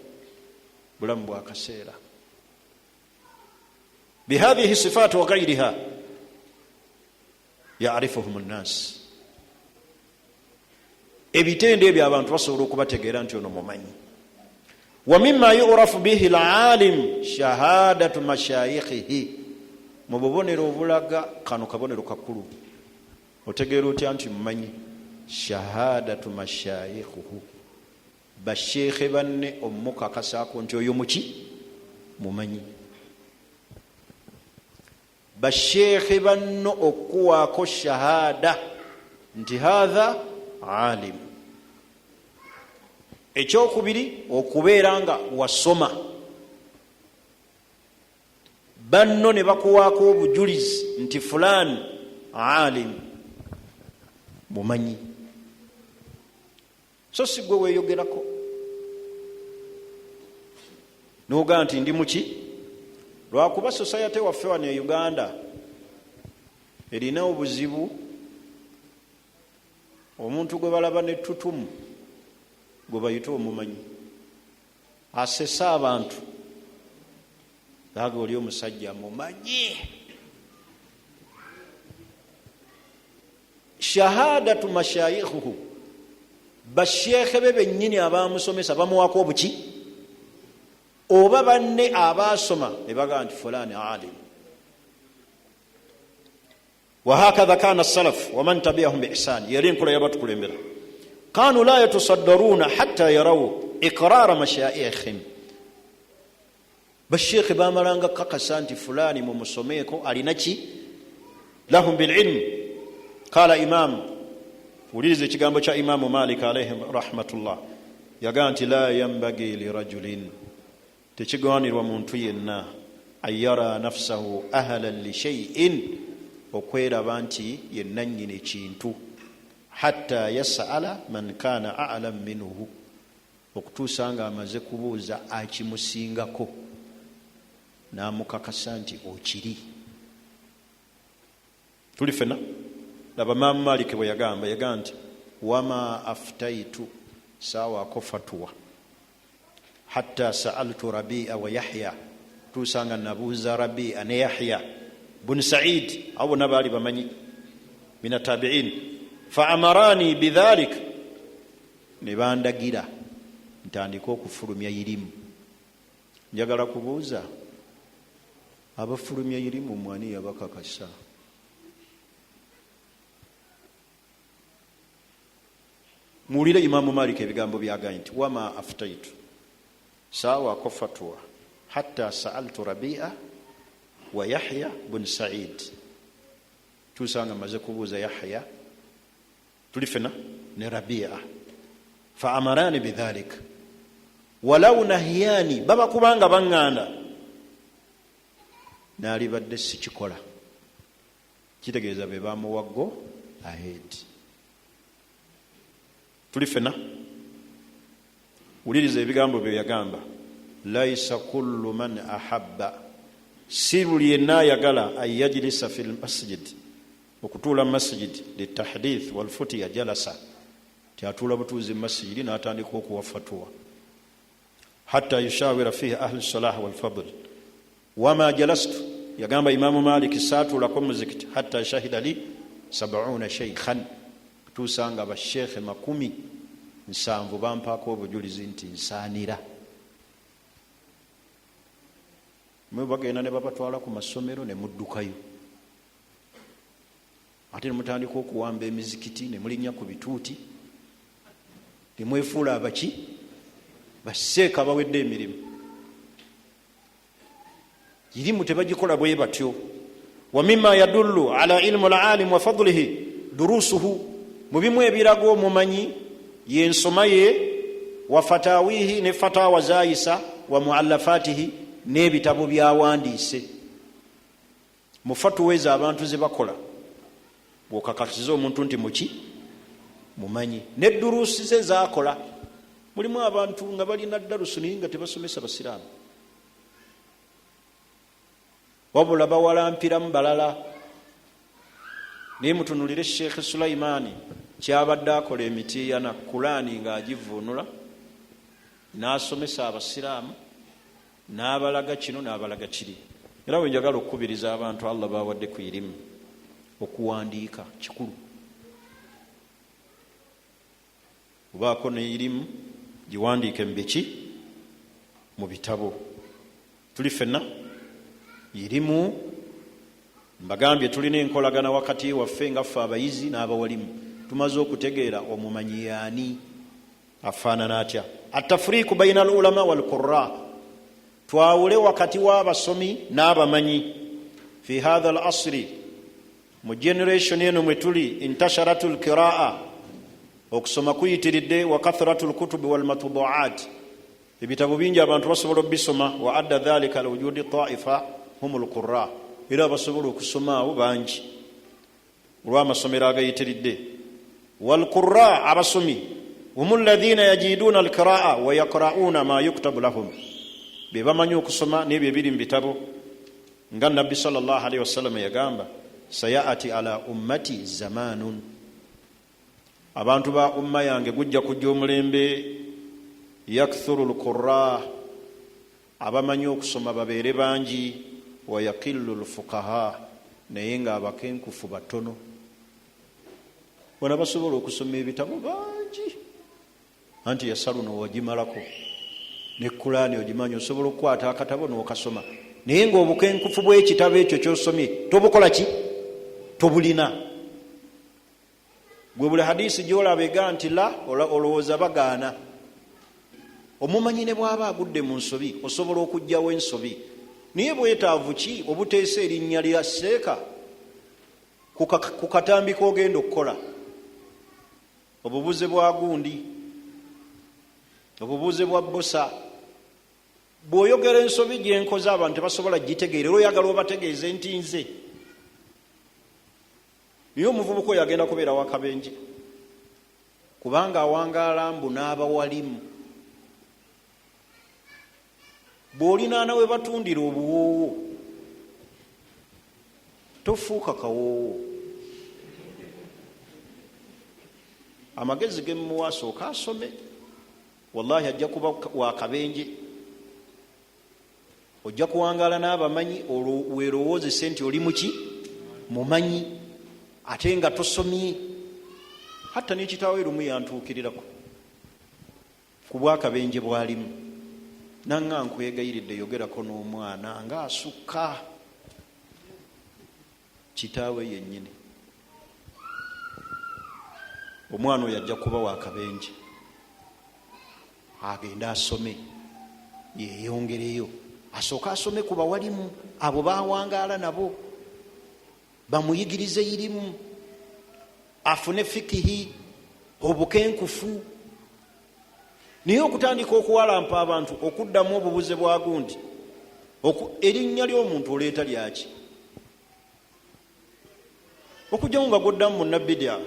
bulamu bwakaseera. Bihadhihi sifat wa ghairiha yarifuhum nnas. Ebitendo ebyo abantu basobola okubategeera nti ono mumanyi. Wa mima yurafu bihi lalim shahadatu mashayikhihi. Mu bubonero obulaga kano kabonero kakulu, otegeera otya nti mumanyi? Shahadatu mashayikhuhu, basheekhe banne omukakasaako nti oyo muki mumanyi. Basheekhe banno okuwaako shahada nti hatha alim. Ekyokubiri, okubeera nga wasoma, banno ne bakuwaako obujulizi nti fulani alim, mumanyi. So si gwe weeyogerako nogaa nti ndi muki. Lwakuba society waffe wano e Uganda erina obuzibu, omuntu gwe balaba nettutumu gwe bayita omumanyi, asesa abantu aga oli omusajja mumanyi. Shahadatu mashayikhuhu, basheekhe be bennyini abamusomesa bamuwako obuki, oba banne abasoma ne bagamba nti fulani alim. Wahakadha kana salaf waman tabiahum biihsan, yali enkola yabatukulembera. Kanu la yatasaddaruna hatta yaraw iqrara mashaikhihim. Basheekhe bamalanga kakasa nti fulani mumusomeeko alina ki lahum bililmu. Qala imam, wuliriza ekigambo kya Imamu Malik alaihi rahmatullah, yagamba nti la yambagi lirajulin, tekigwanirwa muntu yenna, an yara nafsahu ahlan lishaiin, okweraba nti yenannyini kintu, hatta yasala man kana alam minhu, okutuusa nga amaze kubuuza akimusingako n'amukakasa nti okiri. Tuli fena laba Imaamu Malik bwe yagamba, yagamba nti wama aftaitu, saawaako fatuwa, hatta saaltu Rabia wa Yahya, tuusa nga nabuuza Rabia ne Yahya bun Said, abo bonna baali bamanyi min atabiin, fa amarani bidhalik, ne bandagira ntandike okufulumya irimu. Njagala kubuuza abafulumya irimu, mwani yabakakasa? Muwulire Imamu Malik ebigambo byagambye nti wama aftaitu, saawaako fatwa, hatta saaltu Rabia wa Yahya bun Said, tuusa nga maze kubuuza Yahya, tuli fena ne Rabia, fa amarani bidhalik, walau nahiyani, baba kubanga baŋŋanda naalibadde sikikola. Kitegeeza be bamuwa go ahead. Tuli fena wuliriza ebigambo bye yagamba, laisa kullu man ahabba, si buli yenna ayagala, an yajlisa fi lmasjid, okutuula mu masjid, litahdith walfutiya jalasa. Ti atuula butuuzi mu masijidi n'atandika okuwa fatuwa, hatta yushawira fihi ahli salah walfadl. Wama jalastu, yagamba Imamu Maliki, saatuulako muzikiti hatta shahida li 70 sheikhan, kutuusa nga basheekhe 70 bampaako obujulizi nti nsaanira. Mwe bagenda ne babatwala ku masomero ne muddukayo, ate ne mutandika okuwamba emizikiti, ne mulinnya ku bituuti, ne mwefuula abaki baseeka bawedde emirimu. Irimu tebagikola bwe batyo. Wa mima yadullu ala ilmu lalim wa fadlihi durusuhu, mu bimu ebiraga omumanyi yensoma ye, wa fatawihi, ne fatawa zayisa, wa muallafatihi, n'ebitabo byawandiise. Mu fatuwa ezo abantu ze bakola, bwokakasiza omuntu nti muki mumanyi, nedduruusi ze zakola. Mulimu abantu nga balina darusu naye nga tebasomesa basiraamu, wabula bawalampiramu balala. Naye mutunulire Sheekh Sulaimaani kyabadde akola emitiyana, Kulaani ng'agivuunula, n'asomesa abasiraamu, n'abalaga kino n'abalaga kiri. Era bwe njagala okukubiriza abantu Allah bawadde ku irimu, okuwandiika kikulu. Obaako ne irimu, giwandiike mu biki, mu bitabo. Tuli ffenna irimu, mbagambye tulina enkolagana wakati waffe nga ffe abayizi n'abawalimu. Tumaze okutegeera omumanyi yaani, afaanana atya. Atafriiku baina al ulama walqura, twawule wakati w'abasomi n'abamanyi. Fi hatha al asri, mu generation eno mwe tuli, intasharatu lqiraa, okusoma kuyitiridde, wa kathratu lkutubi walmatbuat, ebitabo bingi abantu basobola okubisoma. Wa adda dhalika alwujudi taifa hum lqura, era abasobola okusoma awo bangi olw'amasomero agayitiridde. Walqura, abasomi, hum ladhina yajiduuna alqiraa wa yaqra'uuna ma yuktabu lahum, be bamanyi okusoma n'ebyo ebiri mu bitabo. Nga Nabbi salllahalihi wasallama yagamba, sayati ala ummati zamanun, abantu ba umma yange gujja kujja omulembe, yakthuru lqura, abamanyi okusoma babeere bangi, wayaqillu lfuqaha, naye nga abakenkufu batono. Bona basobola okusoma ebitabo bangi, anti yasaluno wagimalako ne Kulaani ogimanyi, osobola okukwata akatabo n'okasoma, naye ngaobukenkufu bw'ekitabo ekyo kyosomye tobukola ki, tobulina. Gwe buli hadisi gyolaba ega nti la, olowooza bagaana. Omumanyi ne bw'aba agudde mu nsobi osobola okugjawo ensobi, naye bwetaavu ki obuteesa erinnya lya seeka ku katambi k'ogenda okukola? Obubuze bwa gundi, obubuze bwa bosa. Bw'oyogera ensobi gyenkoze abantu tebasobola gitegeera, era oyagala obategeeze nti nze. Naye omuvubuka oyo agenda kubeera wakabenje, kubanga awangaala mbu n'abawalimu. Bw'olinaana we batundira obuwoowo, tofuuka kawoowo. Amagezi gemuwa, asooka asome, wallahi ajja kuba wakabenje. Ojja kuwangaala n'abamanyi, olwo weerowoozese nti oli muki mumanyi, ate nga tosomye. Hatta nekitaawe lumu yantuukirirako ku bwakabenje bwalimu, nanga nkwegayiridde yogerako n'omwana ng'asukka kitaawe yennyini. Omwana oyo ajja kuba wakabenje, agende asome, yeyongereyo, asooke asome ku bawalimu abo bawangaala nabo, bamuyigirize irimu, afune fikihi, obukenkufu. Naye okutandika okuwalampa abantu, okuddamu obubuze bwa gundi, erinnya ly'omuntu oleeta lyaki? Okugjamu nga goddamu munabidya.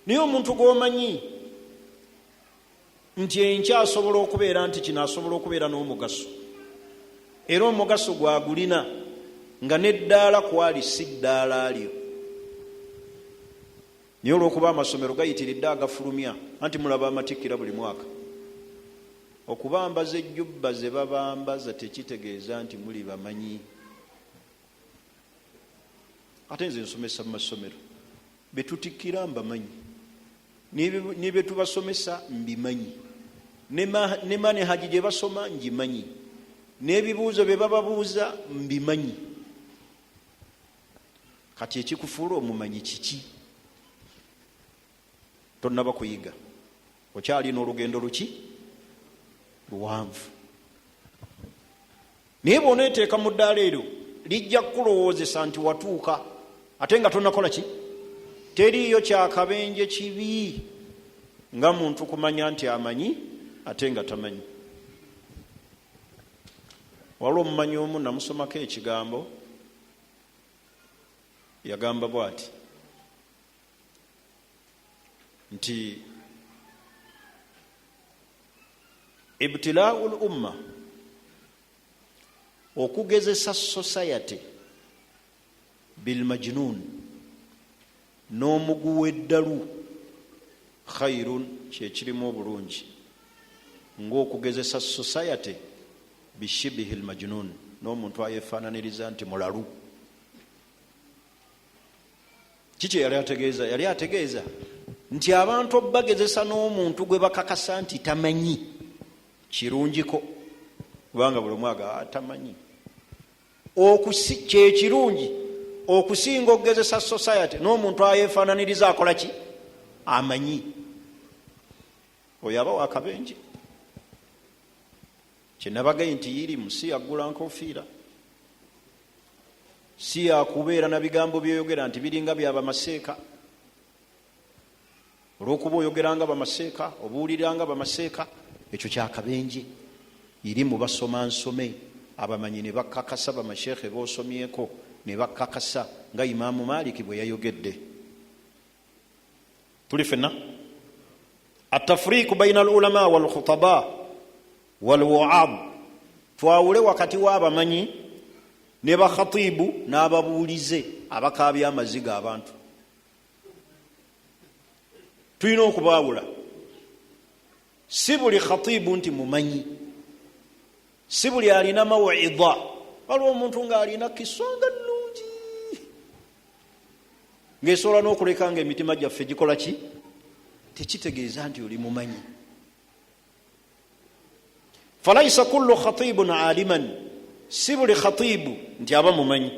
Naye omuntu gwomanyi nti enkya asobola okubeera nti kino asobola okubeera n'omugaso, era omugaso gwagulina nga neddaala kwali si ddaala lyo. Naye olwokuba amasomero gayitiridde agafulumya, anti mulaba amatikkira buli mwaka. Okubambaza ejjubba ze babambaza tekitegeeza nti muli bamanyi. Ate nze nsomesa mu masomero, betutikkira mbamanyi, ne betubasomesa mbimanyi, ne manhaji gye basoma ngimanyi, n'ebibuuzo bye bababuuza mbimanyi. Kati ekikufuula omumanyi kiki? Tonnaba kuyiga, okyalina olugendo luki luwanvu. Naye bw'oneeteeka mu ddaala eryo, lijja kukulowoozesa nti watuuka, ate nga tonnakola ki. Teriiyo kyakabenje kibi nga muntu kumanya nti amanyi ate nga tamanyi. Waliwo omumanyi omu namusomako ekigambo, yagamba bw'ati nti ibtilaau l umma, okugezesa society bilmajnun, n'omugu w'eddalu, khairun, kyekirimu obulungi ng'okugezesa society bishibihi lmajnun, n'omuntu ayefaananiriza nti mulalu. Kiki yali ategeeza? Yali ategeeza nti abantu obagezesa n'omuntu gwe bakakasa nti tamanyi kirungiko, kubanga buli omu aga tamanyi, kyekirungi okusinga okugezesa society n'omuntu ayefaananiriza akola ki, amanyi. Oyo aba wakabenje. Kyenabagaye nti irimu si yaggula nkofiira, si yakubeera na bigambo byoyogera nti biringa byabamaseeka. Olwokuba oyogeranga bamaseeka, obuuliranga bamaseeka, ekyo kyakabenje. Irimu basoma nsome, abamanyi ne bakakasa, bamasheekhe bosomyeko ne bakakasa, nga Imaamu Maliki bwe yayogedde. Tuli fenna. Atafriiku baina al ulama walkhutaba walwaab, twawule wakati w'abamanyi ne bakhatibu n'ababuulize abakaabya amaziga abantu. Tulina okubaawula. Si buli khatibu nti mumanyi, si buli alina mawida. Waliwo omuntu ng'alina kisonga nnungi ng'esobola n'okuleka nga emitima gyaffe gikola ki, tekitegeeza nti oli mumanyi. Falaisa kullu khatibun aliman, si buli khatibu nti aba mumanyi.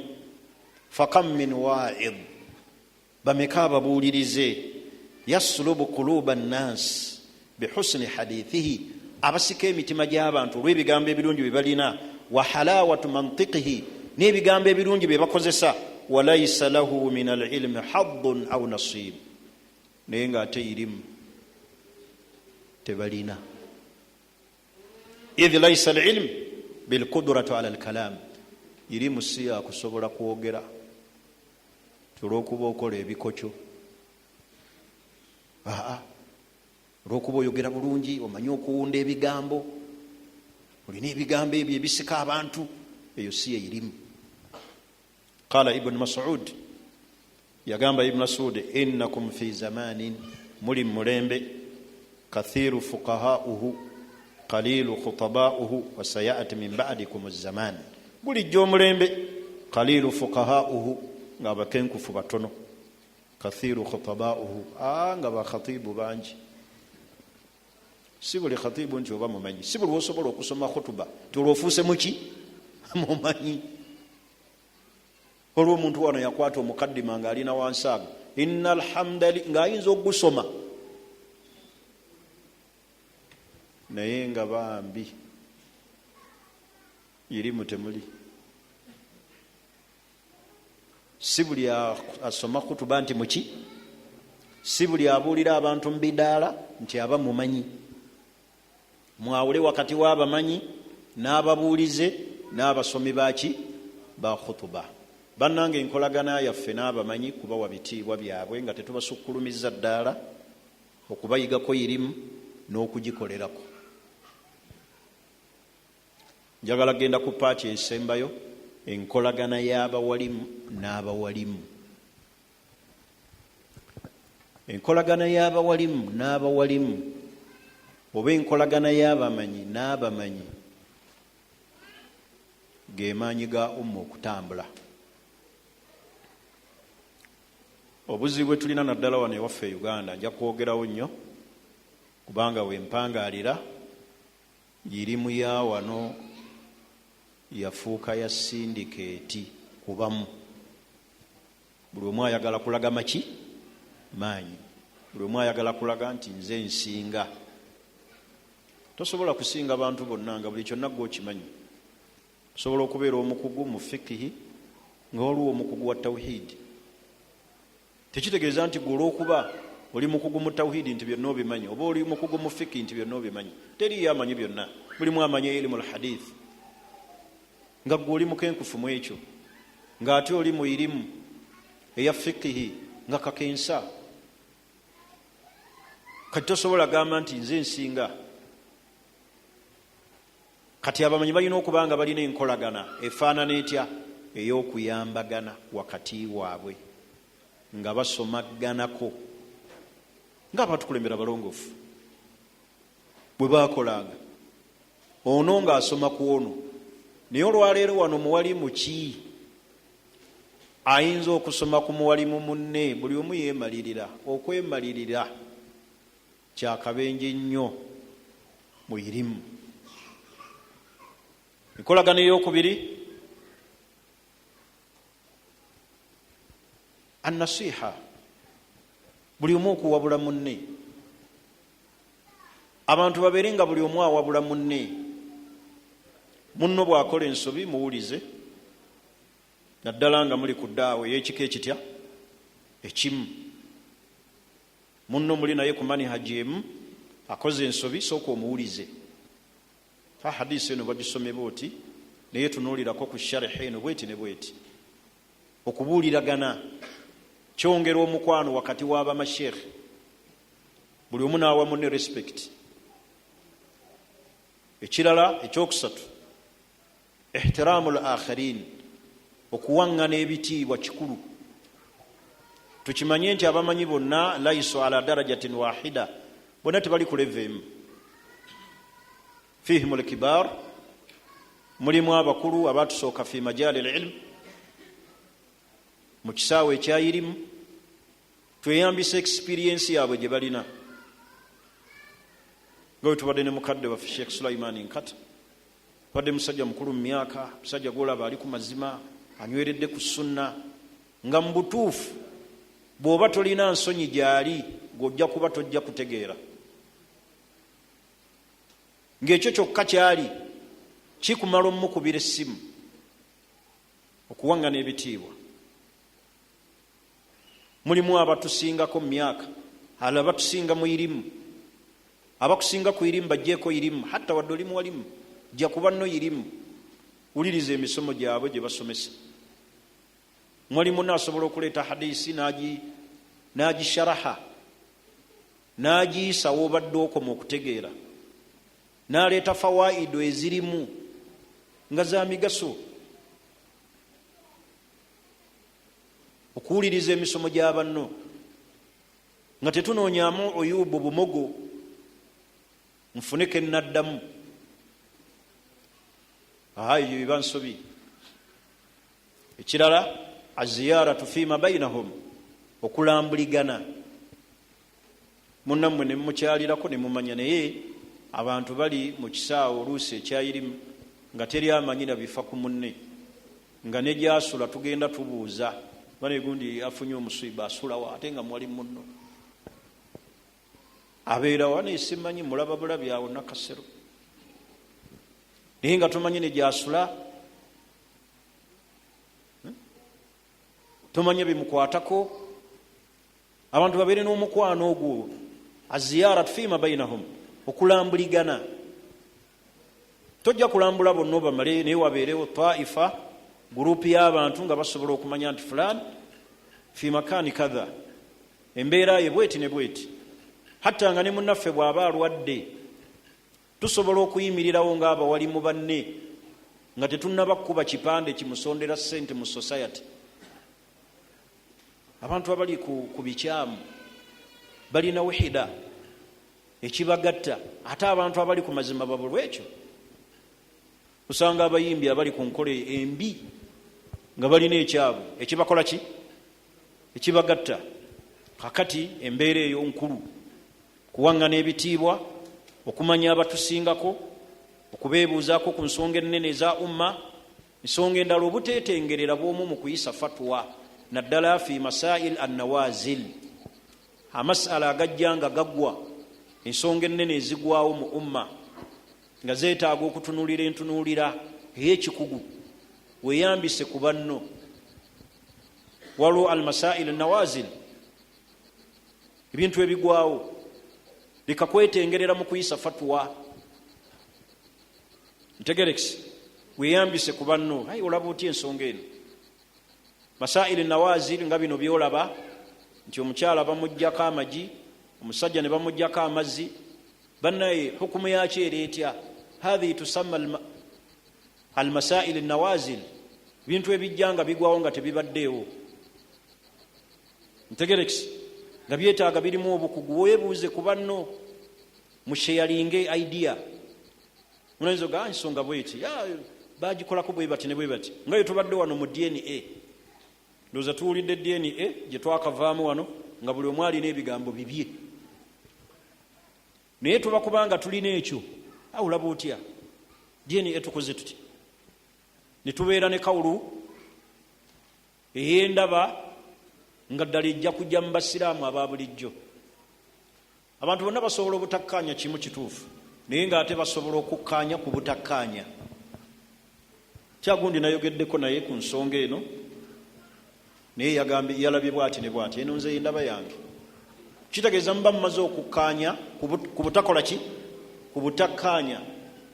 Fakam min waid, bameka ababuulirize, yaslubu kuluba nnas bihusni hadithihi, abasika emitima gy'abantu olw'ebigambo ebirungi bye balina, wa halawatu mantiqihi, n'ebigambo ebirungi bye bakozesa, walaisa lahu min alilmi haddun au nasib, naye ng'ate irimu tebalina. Idh laisa alilm bilkudratu ala alkalam, irimu si yakusobola kwogera olwokuba okola ebikokyo, aa olwokuba oyogera bulungi, omanyi okuwunda ebigambo, olina ebigambo ebyo ebisika abantu, eyo si yeirimu. Qala Ibuni Masud, yagamba Ibuni Masud, innakum fi zamanin, muli mulembe, kathiru fuqahauhu qalilu khutabauhu wasayati min badikum zaman, gulijja omulembe qalilu fuqahauhu, nga abakenkufu batono, kathiru khutabauhu, nga bakhatibu bangi. Si buli khatibu nti oba mumanyi, si buli wosobola okusoma khutuba nti olwofuuse muki mumanyi. Olwo omuntu wano yakwata omukaddima ng'alina wansi ago inna alhamdali, ng'ayinza okugusoma, naye nga bambi irimu temuli. Si buli asoma khutuba nti muki, si buli abuulira abantu mu bidaala nti aba mumanyi. Mwawule wakati w'abamanyi n'ababuulize n'abasomi baki ba khutuba. Bannange, enkolagana yaffe n'abamanyi kubawa bitiibwa byabwe nga tetubasukkulumizza ddaala, okubayigako irimu n'okugikolerako. Njagala genda ku paati esembayo, enkolagana y'abawalimu n'abawalimu. Enkolagana y'abawalimu n'abawalimu oba enkolagana y'abamanyi n'abamanyi ge maanyi ga umma okutambula. Obuzibu bwe tulina naddala wano ewaffe e Uganda, nja kwogerawo nnyo kubanga wempangaalira, irimu ya wano yafuuka ya sindikeeti kubamu. Buli omu ayagala kulaga maki maanyi, buli omu ayagala kulaga nti nze nsinga. Tosobola kusinga bantu bonna nga buli kyonna gwe okimanyi. Osobola okubeera omukugu mu fikihi nga waliwo omukugu wa tawhidi. Tekitegeeza nti gwe olwokuba oli mukugu mu tawhidi nti byonna obimanyi, oba oli mukugu mu fikihi nti byonna obimanyi. Teriyo amanyi byonna. Mulimu amanyi ilimu lhadith nga gwe oli mukenkufu mu ekyo, ng'ate oli mu irimu eya fikihi nga kakensa. Kati tosobola gamba nti nze nsinga. Kati abamanyi balina okuba nga balina enkolagana efaanana etya ey'okuyambagana wakati waabwe nga basomaganako, nga abatukulembera balongoofu bwe bakolanga, ono ng'asoma ku ono. Naye olwaleero wano muwalimu ki ayinza okusoma ku muwalimu munne? Buli omu yeemalirira. Okwemalirira kyakabenje nnyo mu irimu. Enkolagano eyokubiri, annasiha, buli omu okuwabula munne. Abantu babeere nga buli omu awabula munne. Munno bw'akola ensobi muwulize, naddala nga muli ku ddaawa ey'ekika ekitya ekimu. Munno muli naye ku manihaji emu, akoze ensobi, sooka omuwulize. Hadisi eno bagisome bwoti, naye tunuulirako ku shariha eno bweti ne bweti. Okubuuliragana kyongera omukwano wakati w'abamasheekhe, buli omu n'awa munne respect. Ekirala ekyokusatu, ihtiraamu l akharin, okuwaŋŋana ebitiibwa kikulu. Tukimanye nti abamanyi bonna laisu ala darajatin wahida, bonna tebali ku leva emu. Fihim lkibar, mulimu abakulu abatusooka fi majaali lilm, mu kisaawe ekyayirimu. Tweyambisa experience yaabwe gye balina, nga bwe tubadde ne mukadde waffe Sheekh Sulaiman Nkata. Badde musajja mukulu mu myaka, musajja gwolaba ali ku mazima, anyweredde ku sunna, nga mu butuufu bw'oba tolina nsonyi gyali ng'ojja kuba tojja kutegeera, ng'ekyo kyokka kyali kikumala omukubira essimu. Okuwaŋŋana ebitiibwa, mulimu abatusingako mu myaka, ala batusinga mu irimu. Abakusinga ku irimu bajjeeko irimu, hatta wadde oli muwalimu, jja kuba nno irimu, wuliriza emisomo gyabwe gye basomesa. Mwalimu naasobola okuleeta hadisi n'agisharaha n'agiyisa woobadde okoma okutegeera, n'aleeta fawaido ezirimu nga za migaso. Okuwuliriza emisomo gya banno nga tetunoonyamu oyubu bumogo nfune kenaddamu, ebyo biba nsobi. Ekirala, aziyaratu fima bainahum, okulambuligana munnammwe nemukyalirako nemumanya. Naye abantu bali mu kisaawe oluusi ekyayirimu nga teri amanyi na bifa ku munne, nga ne gyasula tugenda tubuuza, bane gundi afunye omusiiba asulawa, ate nga mwali munno abeerawa, naye simanyi, mulaba bulabi awo Nakasero, naye nga tumanyi ne gyasula, tumanye bimukwatako. Abantu babeere n'omukwano ogwo, aziyarat fima bainahum, okulambuligana. Tojja kulambula bonna obamale, naye wabeerewo taifa, gurupu y'abantu nga basobola okumanya nti fulan fi makani kadha, embeera ye bweti ne bweti. Hatta nga ne munnaffe bw'aba alwadde, tusobola okuyimirirawo ng'abawalimu banne nga tetunnaba kukuba kipande kimusondera ssente mu society. Abantu abali ku bikyamu. Balina wihida ekibagatta, ate abantu abali ku mazima babulwa ekyo. Osanga abayimbi abali ku nkola embi nga balina ekyabwe ekibakola ki, ekibagatta. Kakati embeera eyo nkulu, kuwaŋŋana ebitiibwa, okumanya abatusingako, okubeebuuzaako ku nsonga ennene eza umma. Ensonga endala, obuteetengerera bw'omu mu kuyisa fatwa, naddala fi masail annawazil, amasala agajja nga gaggwa, ensonga ennene ezigwawo mu umma nga zeetaaga okutunuulira entunuulira ey'ekikugu, weeyambise ku banno. Waliwo almasail nawazil, ebintu ebigwawo, leka kwetengerera mu kuyisa fatwa. Ntegerekisi, weeyambise ku banno. Ayi, olaba otya ensonga eno? Masaili nawazil nga bino byolaba nti omukyala bamugjako amagi, omusajja ne bamugjako amazzi, bannaye hukumu yakyo era etya? Hathihi tusamma almasail nawazil, bintu ebijja nga bigwawo nga tebibaddeewo. Ntegerekisi, nga byetaaga birimu obukugu, weebuuze ku banno, musheyalinge idea. Munayinza oga ensonga bweti bagikolako bwe bati ne bwe bati, nga bwe tubadde wano mu DNA. Ndowooza tuwulidde DNA gye twakavaamu wano, nga buli omu alina ebigambo bibye, naye tuba kubanga tulina ekyo. Awulaba otya DNA? Tukoze tuti ne tubeera ne kawulu ey'endaba nga ddala ejja kujja mu basiraamu aba bulijjo. Abantu bonna basobola obutakkaanya kimu kituufu, naye ng'ate basobola okukkaanya ku butakkaanya. Kyagundi nayogeddeko naye ku nsonga eno, naye yagambye yalabye bwati ne bwati, eno nze endaba yange. Kitegeeza muba mumaze okukkaanya ku butakola ki, ku butakkaanya,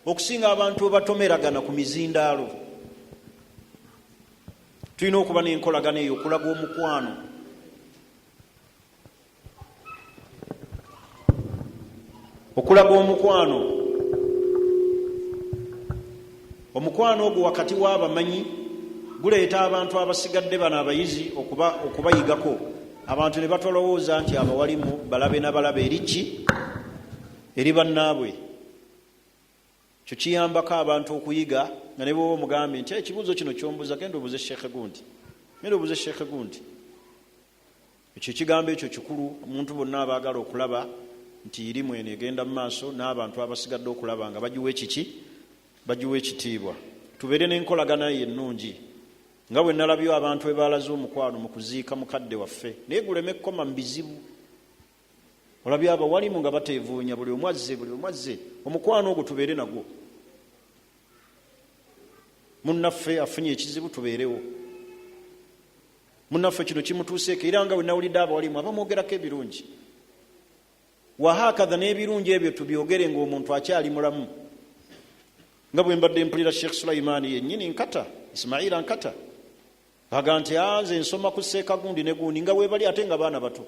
okusinga abantu batomeragana ku mizindaalo. Tulina okuba n'enkolagana eyo, okulaga omukwano, okulaga omukwano, omukwano ogwo wakati w'abamanyi guleeta abantu abasigadde bano abayizi okubayigako, abantu ne batolowooza nti abawalimu balabe na balabe eri ki, eri bannaabwe. Ekyo kiyambako abantu okuyiga, nga ne bwoba omugambye nti ekibuuzo kino kyombuuza, genda obuuze sheekhe gundi, genda obuuze sheekhe gundi. Ekyo ekigambo ekyo kikulu, omuntu bonna abaagala okulaba nti irimu eno egenda mu maaso, n'abantu abasigadde okulaba nga bagiwa ekiki, bagiwa ekitiibwa. Tubeere n'enkolagana ye ennungi, nga bwe nalabyo abantu ebalaze omukwano mu kuziika mukadde waffe, naye guleme kukoma mu bizibu. Olabye abawalimu nga bateevuunya, buli omu azze, buli omu azze. Omukwano ogwo tubeere nagwo. Munnaffe afunye ekizibu, tubeerewo. Munnaffe kino kimutuuseeko, era nga bwe nawulidde abawalimu abamwogerako ebirungi, wahakatha n'ebirungi ebyo tubyogere ng'omuntu akyali mulamu, nga bwe mbadde mpulira Sheekh Sulaimaani yennyini Nkata, Ismaila Nkata, aga nti nze nsoma ku seeka gundi ne gundi, nga webali ate nga baana bato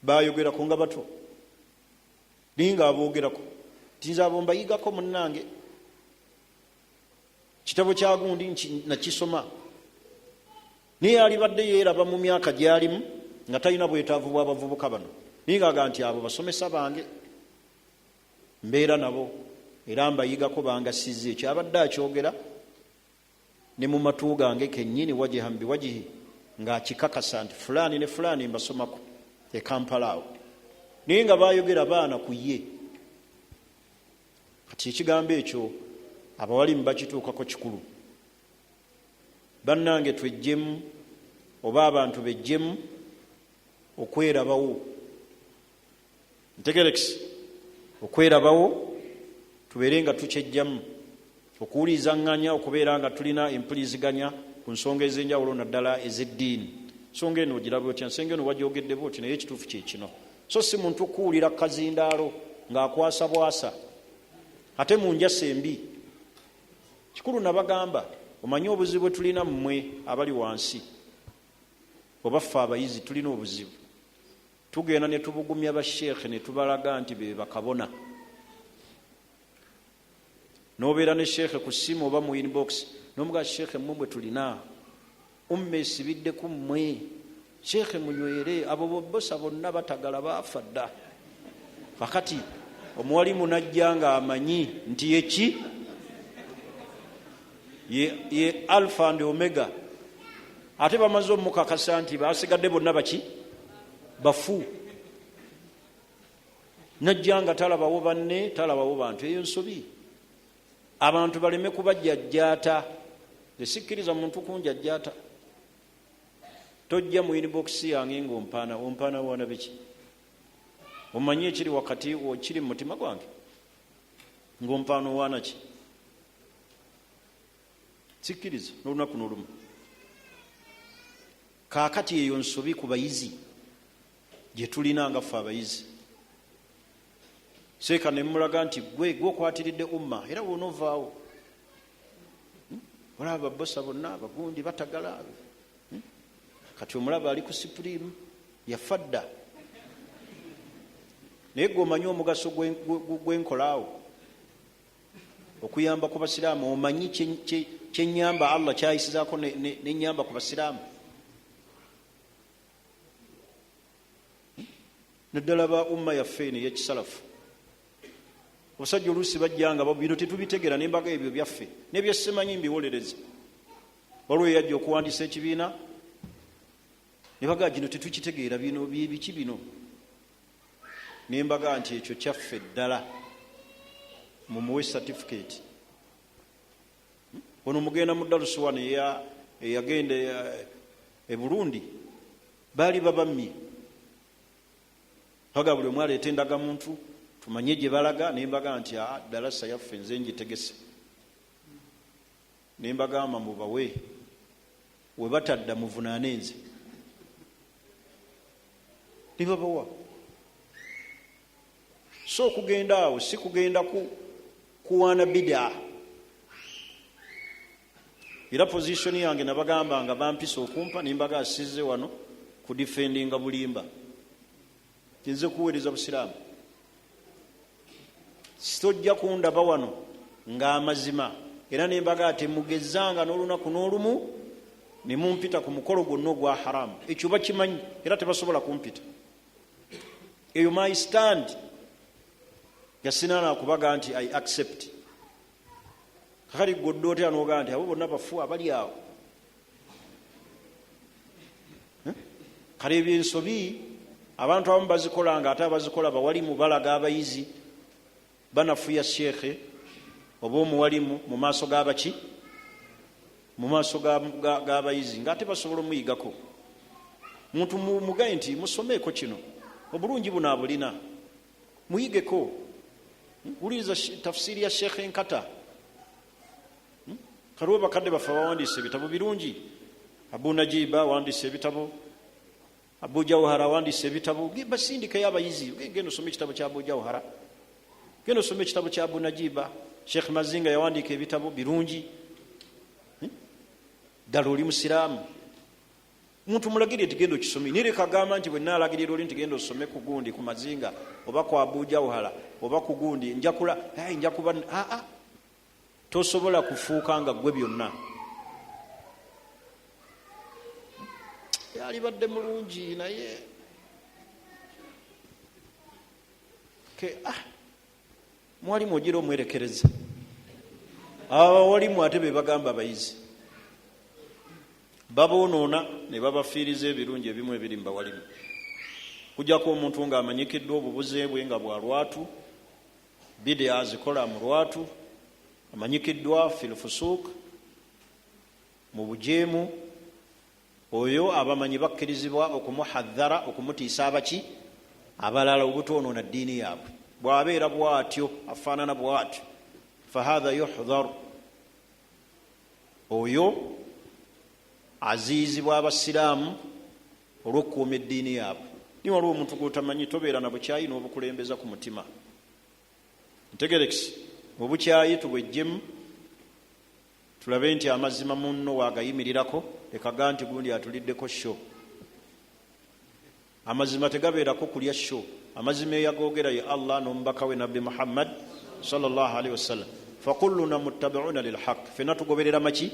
bayogerako nga bato, naye nga aboogerako nti nze abo mbayigako munnange, kitabo kya gundi nakisoma. Naye alibadde yeeraba mu myaka gyalimu nga talina bwetaavu bw'abavubuka bano, naye ngaaga nti abo basomesa bange, mbeera nabo era mbayigako, bangasiza. Ekyo abadde akyogera ne mu matu gange kennyini, wajihan biwajihi, ng'akikakasa nti fulaani ne fulaani mbasomako e Kampala awo, naye nga bayogera baana ku ye. Kati ekigambo ekyo abawalimu bakituukako kikulu. Bannange, twejjemu oba abantu bejjemu okwerabawo. Ntegerekisi, okwerabawo tubeere nga tukyejjamu okuwulizaŋŋanya, okubeera nga tulina empuliziganya ku nsonga ez'enjawulo, naddala ez'eddiini. Nsonga eno ogiraba otya? Nsonga eno wagyogedde bwoti, naye ekituufu kye kino. So si muntu kuwulira kazindaalo ng'akwasa bwasa ate mu njasa embi. Kikulu nabagamba, omanye obuzibu bwe tulina mmwe abali wansi, oba ffe abayizi tulina obuzibu, tugenda ne tubugumya basheekhe ne tubalaga nti be bakabona. N'obeera ne sheekhe ku ssimu oba mu inbox, n'omugaa, sheekhe mmwe bwe tulina umma esibiddeku mmwe. Sheekhe munywere, abo bobosa bonna batagala baafa dda. Kakati omuwalimu najja nga amanyi nti yeki ye alpha and omega, ate bamaze omukakasa nti basigadde bonna baki bafu. Najja nga talabawo banne, talabawo bantu. Eyo nsobi. Abantu baleme kubajjajjaata. Nze sikkiriza muntu kunjajjaata. Tojja mu inbox yange ngaompaana ompaana wana biki. Omanyi ekiri wakati kiri mu mutima gwange ngaompaana owaana ki? Sikkiriza n'olunaku n'olumu. Kaakati eyo nsobi ku bayizi gye tulina nga ffe abayizi. Seeka nemulaga nti gwe gwokwatiridde umma, era wonoovaawo olaba babosa bonna bagundi batagala. Kati omulaba ali ku Supreme, yafa dda. Naye gwe omanyi omugaso gwenkolaawo okuyamba ku basiraamu, omanyi kyenyamba Allah kyayisizaako nenyamba ku basiraamu, naddala ba umma yaffe eno eyekisalafu. Obusajja oluusi bajjanga bino tetubitegera, nembaga ebyo byaffe nebyesimanyi mbiwolereza. Waliwo eyajja okuwandiisa ekibiina nebagaa gino tetukitegeera, bino biki bino? Nembaga nti ekyo kyaffe ddala, mumuwe certificate. Ono mugenda mu dalusuwana eyagenda e Burundi, baali babammye baga buli omu aleeta endagamuntu tumanye gye balaga. Nembaga nti aa ddalasa yaffe nze ngitegese. Nembagamba mubawe, we batadda muvunaane nze. Nebabawa. So okugenda awo si kugenda kuwaana bidaa. Era position yange nabagamba nga bampisa okumpa, nembaga asize wano kudefendinga bulimba, nze kuweereza busiraamu. Sitojja kundaba wano ng'amazima. Era nembaga temugezanga n'olunaku n'olumu ne mumpita ku mukolo gwonna ogwa haramu. Ekyo bakimanyi era tebasobola kumpita. Eyo my stand. Yasinaana kubaga nti I accept. Kakati godde otya nogaa nti abo bonna bafu abali awo? Kale ebyo ensobi abantu abamu bazikola, nga ate abazikola bawalimu balaga abayizi banafuya sheekhe oba omuwalimu mu maaso g'abaki, mu maaso g'abayizi, ngaate basobola omuyigako. Muntu mugaye nti musomeeko kino, obulungi buno abulina, muyigeko. Wuliriza tafsiri ya Sheekhe Enkata. Kaliwo bakadde baffe abawandiisa ebitabo birungi. Abu Najiba awandiisa ebitabo, Abu Jawhara awandiisa ebitabo. Basindikayo abayizi, genda osome ekitabo kya Abu Jawhara, genda osome ekitabo kya Abu Najiba. Sheekh Mazinga yawandiika ebitabo birungi. Ddala oli musiraamu, muntu mulagirire nti genda okisome. Nireka gamba nti bwenalagirira oli nti genda osome ku gundi, ku Mazinga oba ku Abu Jawhara oba ku gundi, njakula njakuba aa tosobola kufuuka nga gwe byonna. Yalibadde mulungi naye ke mwalimu ogira omwerekereza. Abawalimu ate be bagamba abayizi baboonoona ne babafiiriza ebirungi ebimu ebiri mu bawalimu. Kujjako omuntu ng'amanyikiddwa obubuze bwe nga bwa lwatu, bidia azikola mu lwatu, amanyikiddwa filfusuuk, mu bujeemu, oyo abamanyi bakkirizibwa okumuhadhara, okumutiisa abaki abalala obutoonoona ddiini yaabwe. Bw'abeera bw'atyo, afaanana bw'atyo, fahatha yuhdharu, oyo aziyizibwa abasiraamu olw'okukuuma eddiini yaabwe. Ni waliwo omuntu gwotamanyi, tobeera na bukyayi n'obukulembeza ku mutima. Ntegerekisi obukyayi tubwejjemu, tulabe nti amazima munno wagayimirirako. Lekaga nti gundi atuliddeko show. Amazima tegabeerako kulya show. Amazima eyagogera ye Allah n'omubaka we Nabbi Muhammad salllahalihi wasallam. Fakulluna muttabiuna lilhaq, fenna tugoberera maki.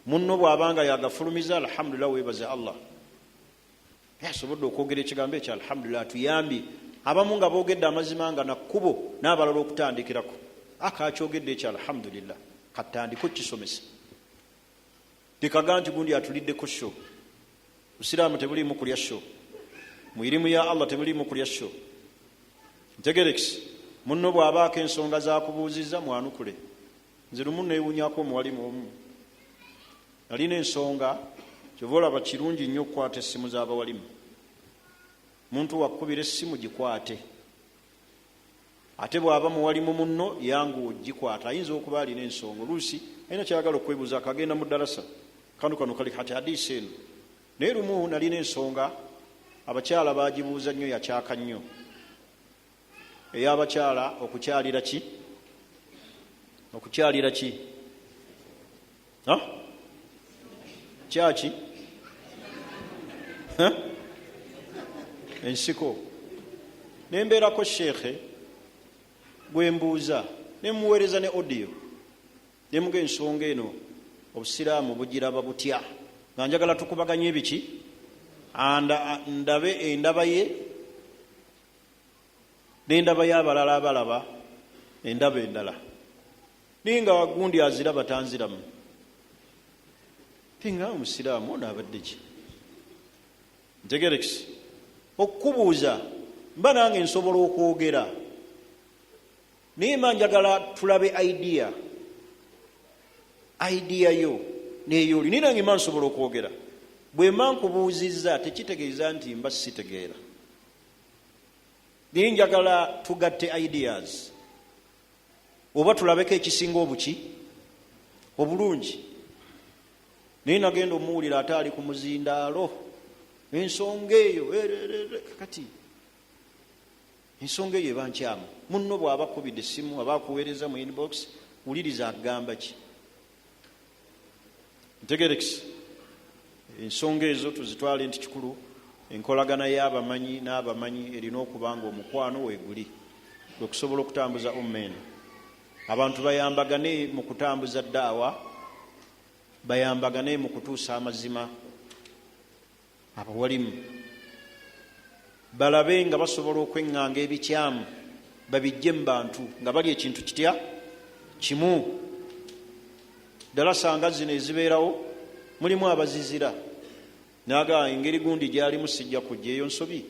Munno bw'abanga yagafulumiza, alhamdulillah, weebaze Allah. Asobodde okwogera ekigambo ekyo, alhamdulillah, atuyambye. Abamu nga boogedde amazima nga nakkubo n'abalala okutandikirako. Akakyogedde ekyo, alhamdulillah, katandike okukisomesa. Tekaga nti gundi atuliddeko show. Busiraamu tebuliimu kulya show, mu irimu ya Allah temuliimu kulya show. Ntegerekisi munno bw'abaako ensonga zakubuuziza, mwanukule. Nze lumu neewunyako omuwalimu omu, nalina ensonga. Kyova olaba kirungi nnyo okukwata essimu z'abawalimu. Muntu wakkubira essimu, gikwate. Ate bw'aba muwalimu munno, yangu ogikwata, ayinza okuba alina ensonga, oluusi alina kyayagala okwebuuza, akagenda mu ddalasa kano kano kali kati hadiisi eno. Naye lumu nalina ensonga, abakyala bagibuuza nnyo, yakyaka nnyo, ey'abakyala okukyalira ki, okukyalira ki, kyaki, ensiko. Nembeerako sheekhe gwembuuza, nemuweereza ne audio, nemuga ensonga eno obusiraamu bugiraba butya, nga njagala tukubaganye ebiki, ndabe endaba ye n'endaba y'abalala abalaba endaba endala. Naye nga gundi aziraba tanziramu, tinga omusiraamu ono abadde ki? Ntegerekisi okukubuuza, mba nange nsobola okwogera, naye mba njagala tulabe idea yo neyoli. Naye nange mba nsobola okwogera. Bwe mba nkubuuzizza tekitegeeza nti mba sitegeera, naye njagala tugatte ideas oba tulabeko ekisinga obuki obulungi. Naye nagenda omuwulira ate ali ku muzindaalo, ensonga eyo. Kakati ensonga eyo eba nkyamu. Munno bw'aba akubidde essimu, aba akuweereza mu inbox, wuliriza agamba ki. Ntegerekisi ensonga ezo tuzitwale nti kikulu. Enkolagana y'abamanyi n'abamanyi erina okuba nga omukwano weeguli, kwe kusobola okutambuza umma eno. Abantu bayambagane mu kutambuza ddaawa, bayambagane mu kutuusa amazima. Abawalimu balabe nga basobola okweŋŋanga ebikyamu babijje mu bantu nga bali ekintu kitya kimu. Ddala sanga zino ezibeerawo mulimu abazizira, naga engeri gundi gyalimu sijja kujja. Eyo nsobi.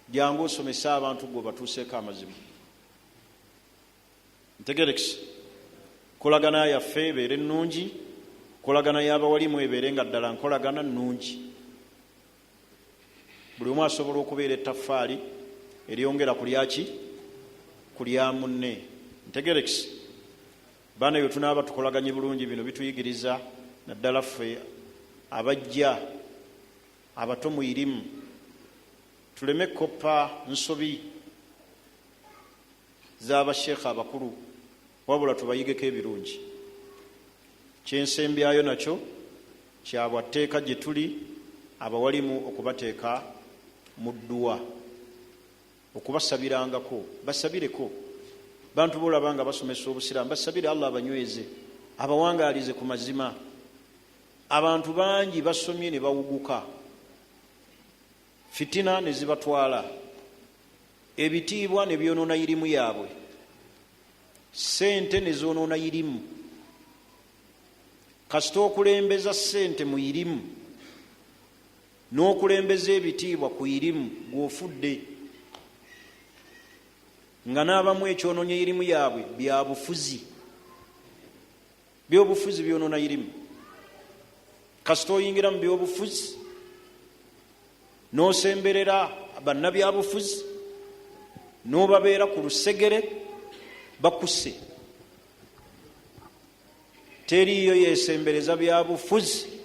Jangu osomese abantu gwe batuuseeko amazima. Ntegerekisi nkolagana yaffe ebeere ennungi, nkolagana y'abawalimu ebeere nga ddala nkolagana nnungi. Buli omu asobola okubeera ettaffaali eryongera ku lyaki, ku lya munne. Ntegerekisi baana bwe tunaaba tukolaganye bulungi, bino bituyigiriza naddala ffe abajja abato mu irimu, tuleme koppa nsobi z'abasheekha abakulu, wabula tubayigeko ebirungi. Kyensembyayo nakyo kyabwatteeka gye tuli abawalimu okubateeka mu dduwa, okubasabirangako. Basabireko bantu boolaba nga basomesa obusiraamu, basabire Allah abanyweze, abawangaalize ku mazima. Abantu bangi basomye ne bawuguka, fitina ne zibatwala, ebitiibwa ne byonoona irimu yaabwe, sente ne zoonoona irimu. Kasita okulembeza sente mu irimu n'okulembeza ebitiibwa ku irimu, gw'ofudde. Nga n'abamu ekyonoonye irimu yaabwe byabufuzi, byobufuzi byonoona irimu. Kasita oyingira mu byobufuzi n'osemberera bannabyabufuzi n'obabeera ku lusegere, bakuse. Teriiyo yesembereza byabufuzi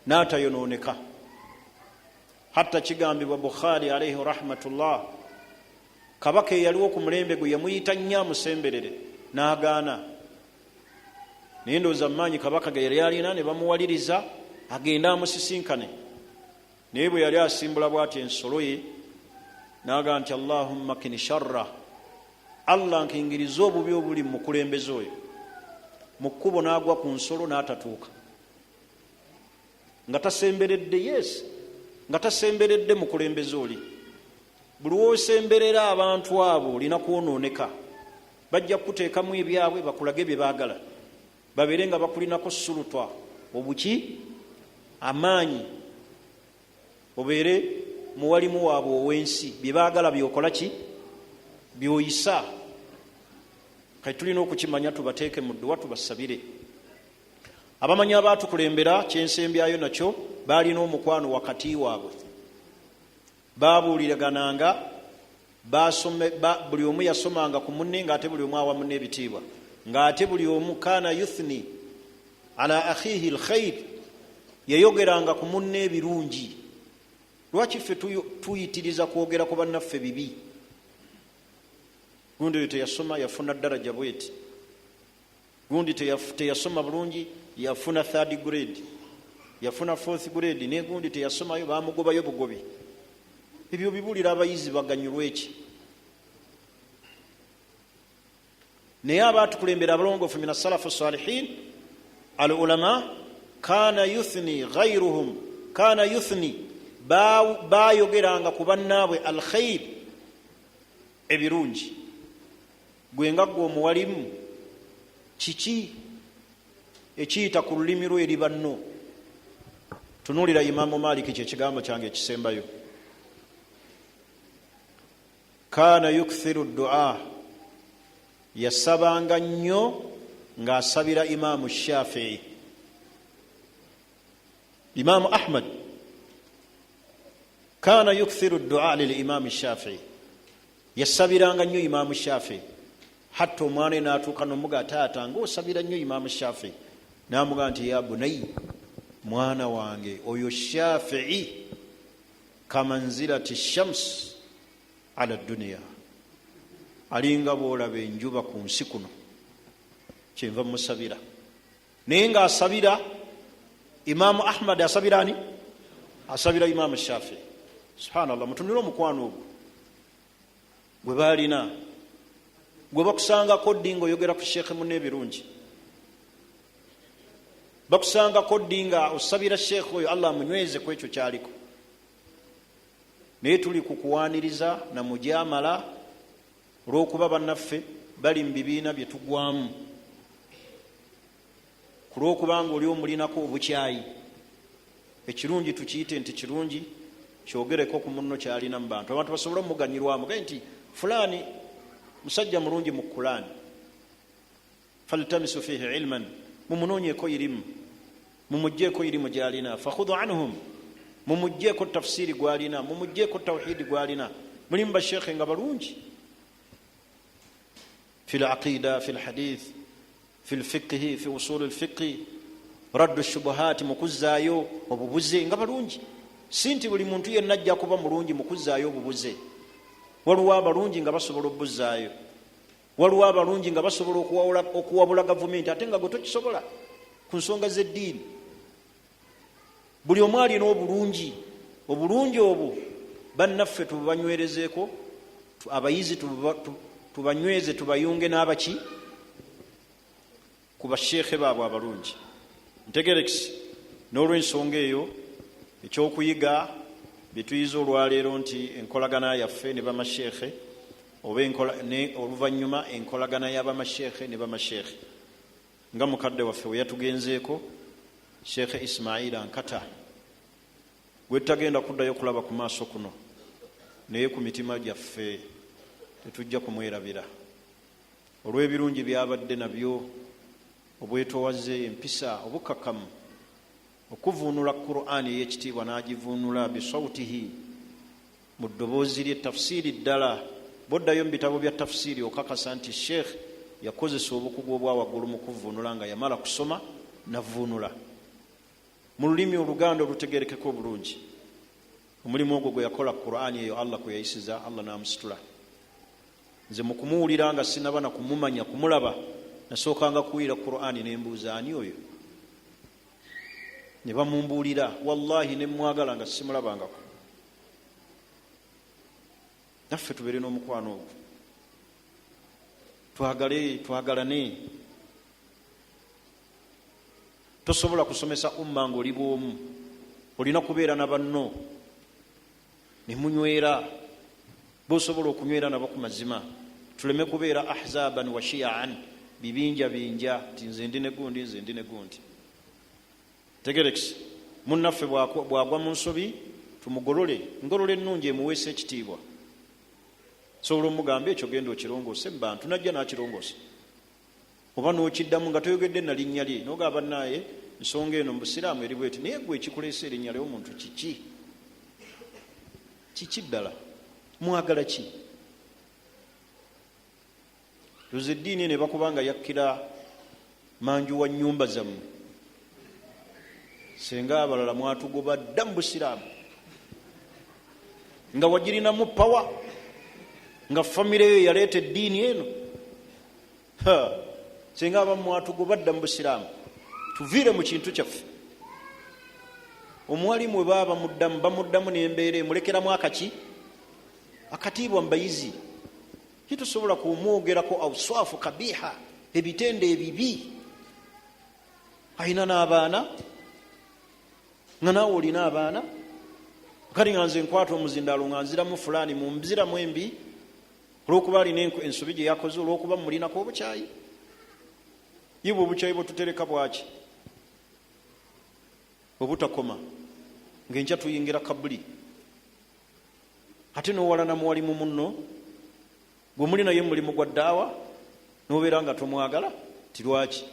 n'atayonooneka. Hatta kigambibwa Bukhari alaihi rahmatullah, kabaka eyaliwo ku mulembe gwe yamuyita nnyo amusemberere, n'agaana. Naye ndowooza mumaanyi kabaka ge yali alina ne bamuwaliriza agende amusisinkane. Naye bwe yali asimbula bw'ati ensolo ye, n'agamba nti allahumma kini sharra, Allah nkingirize obubi obuli mu mukulembeze oyo. Mu kkubo n'agwa ku nsolo n'atatuuka. Nga tasemberedde, yes, nga tasemberedde mukulembeze oli. Buli wosemberera abantu abo olina kwonooneka, bajja kukuteekamu ebyabwe, bakulage bye baagala, babeere nga bakulinako sulutwa obuki amaanyi, obeere muwalimu waabwe ow'ensi, bye baagala byokola ki byoyisa. Kati tulina okukimanya, tubateeke mu dduwa, tubasabire. Abamanyi abaatukulembera, kyensembyayo nakyo, baalina omukwano wakati waabwe, babuuliragananga, buli omu yasomanga ku munne, ng'ate buli omu awa munne ebitiibwa, ng'ate buli omu kaana yuthni ala akhihi lkhair, yayogeranga ku munne ebirungi. Lwaki ffe tuyitiriza kwogera ku bannaffe bibi? Gundi oyo teyasoma, yafuna daraja bweti, gundi teyasoma bulungi, yafuna third grade, yafuna fourth grade, ne gundi teyasomayo, bamugobayo bugobi. Ebyo bibuulira abayizi baganyulwa eki? Naye abaatukulembera abalongoofu min asalafu salihin al ulama, kana yuthni ghairuhum, kana yuthni, bayogeranga ku bannaabwe al khair, ebirungi. Gwe nga gwe omuwalimu, kiki ekiyita ku lulimi lwo eri banno? Tunuulira Imamu Maliki, kyekigambo kyange ekisembayo. Kaana yukthiru dua, yasabanga nnyo ng'asabira Imamu Shafii. Imamu Ahmad kaana yukthiru dua lilimamu Shafii, yasabiranga nnyo Imamu Shafii, hatta omwana we n'atuuka nomuga, taata ngaosabira nnyo Imamu Shafii. Namugaa nti, ya bunayi, mwana wange, oyo Shafii kamanzilati shams ala duniya, alinga bwolaba enjuba ku nsi kuno, kyenva musabira. Naye ngaasabira Imamu Ahmad, asabira ani? Asabira Imamu Shafii. Subhanallah, mutunire omukwano ogwo gwe balina. Gwe bakusangako ddi ngaoyogera ku sheekhe munne ebirungi? Bakusangako ddi nga osabira sheekhe oyo Allah amunyweze ku ekyo kyaliko? Naye tuli ku kuwaniriza na mujamala olw'okuba bannaffe bali mu bibiina bye tugwamu, ku lw'okubanga oli omulinako obukyayi. Ekirungi tukiyite nti kirungi, kyogereko ku munno kyalina mu bantu, abantu basobole omuganyirwamu. Gaye nti fulaani musajja mulungi mu Kulaani, faltamisu fihi ilman, mumunoonyeeko irimu, mumugjeeko irimu gyalina, fakhudhu anhum, mumugjeeko tafsiri gwalina, mumugjeeko tawhidi gwalina. Mulimu bashekhe nga balungi fi laqida, fi lhadith, fi lfiqhi, fi usuli lfiqhi, raddu shubuhati, mukuzaayo obubuze, nga balungi. Si nti buli muntu yenna ajja kuba mulungi mukuzaayo obubuze. Waliwo abalungi nga basobola obuzaayo, waliwo abalungi nga basobola okuwabula gavumenti, ate nga gwe tokisobola ku nsonga z'eddiini. Buli omu alina obulungi, obulungi obwo bannaffe tububanywerezeeko, abayizi tubanyweze, tubayunge n'abaki ku basheekhe baabwe abalungi. Ntegerekisi n'olw'ensonga eyo, ekyokuyiga byetuyiza olwaleero nti enkolagana yaffe ne bamasheekhe, oba oluvannyuma enkolagana y'abamasheekhe ne bamasheekhe, nga mukadde waffe we yatugenzeeko, Sheekhe Ismaila Nkata, gwe tutagenda kuddayo kulaba ku maaso kuno, naye ku mitima gyaffe tetujja kumwerabira olw'ebirungi byabadde nabyo, obwetowaze, empisa, obukkakkamu, okuvuunula Qur'ani ey'ekitiibwa, n'agivuunula bisautihi, mu ddoboozi lye, tafsiiri ddala. Boddayo mu bitabo bya tafsiiri, okakasa nti sheekh yakozesa obukugu obwa waggulu mu kuvuunula, nga yamala kusoma navuunula mu lulimi Oluganda olutegerekeka obulungi. Omulimu ogwo gwe yakola, Qur'ani eyo Allah kwe yayisiza, Allah n'amusitula. Nze mu kumuwulira nga sinaba na kumumanya, kumulaba, nasookanga kuwulira Qur'ani nembuuza ani oyo, ne bamumbuulira. Wallahi nemwagala nga simulabangako. Naffe tubeere n'omukwano ogwo, twagale, twagalane. Tosobola kusomesa umma ngaoli bwomu. Olina kubeera na banno ne munywera, bosobola okunywera nabo ku mazima. Tuleme kubeera ahzaban wa shiyaan, bibinja binja, nti nze ndi ne gundi, nze ndi ne gundi. Tegerekisi munnaffe bw'agwa mu nsobi, tumugolole ngolole ennungi emuweesa ekitiibwa. Sobola omugamba ekyo, genda okirongoose mu bantu, najja n'akirongoosa, oba n'okiddamu nga toyogedde na linnya lye, nogamba naye nsonga eno mu busiraamu eri bweti, naye gwe ekikuleesa erinnya ly'omuntu kiki? Kiki ddala mwagala ki? Tuza eddiini eno ebakuba nga yakkira manju wa nnyumba zammwe, senga abalala mwatugoba dda mu busiraamu nga wagirinamu pawa, nga famire eyo yaleeta eddiini eno. Senga abamu mwatugoba dda mu busiraamu, tuviire mu kintu kyaffe. Omuwalimu we baba bamuddamu, bamuddamu n'embeera emulekeramu akaki akatiibwa mu bayizi. Titusobola kumwogerako auswafu kabiha, ebitendo ebibi. Alina n'abaana, nga naawe olina abaana. Kati nga nze nkwata omuzindaalo nga nziramu fulaani mu nziramu embi olwokuba alina ensobi gye yakoze, olwokuba mulinako obukyayi. Yibwe obukyayi bwetutereka bwaki obutakoma, ngaenkya tuyingira kabuli, ate nowalana muwalimu munno gwe muli naye mulimu gwa ddaawa, nobeera nga tomwagala. Ti lwaki?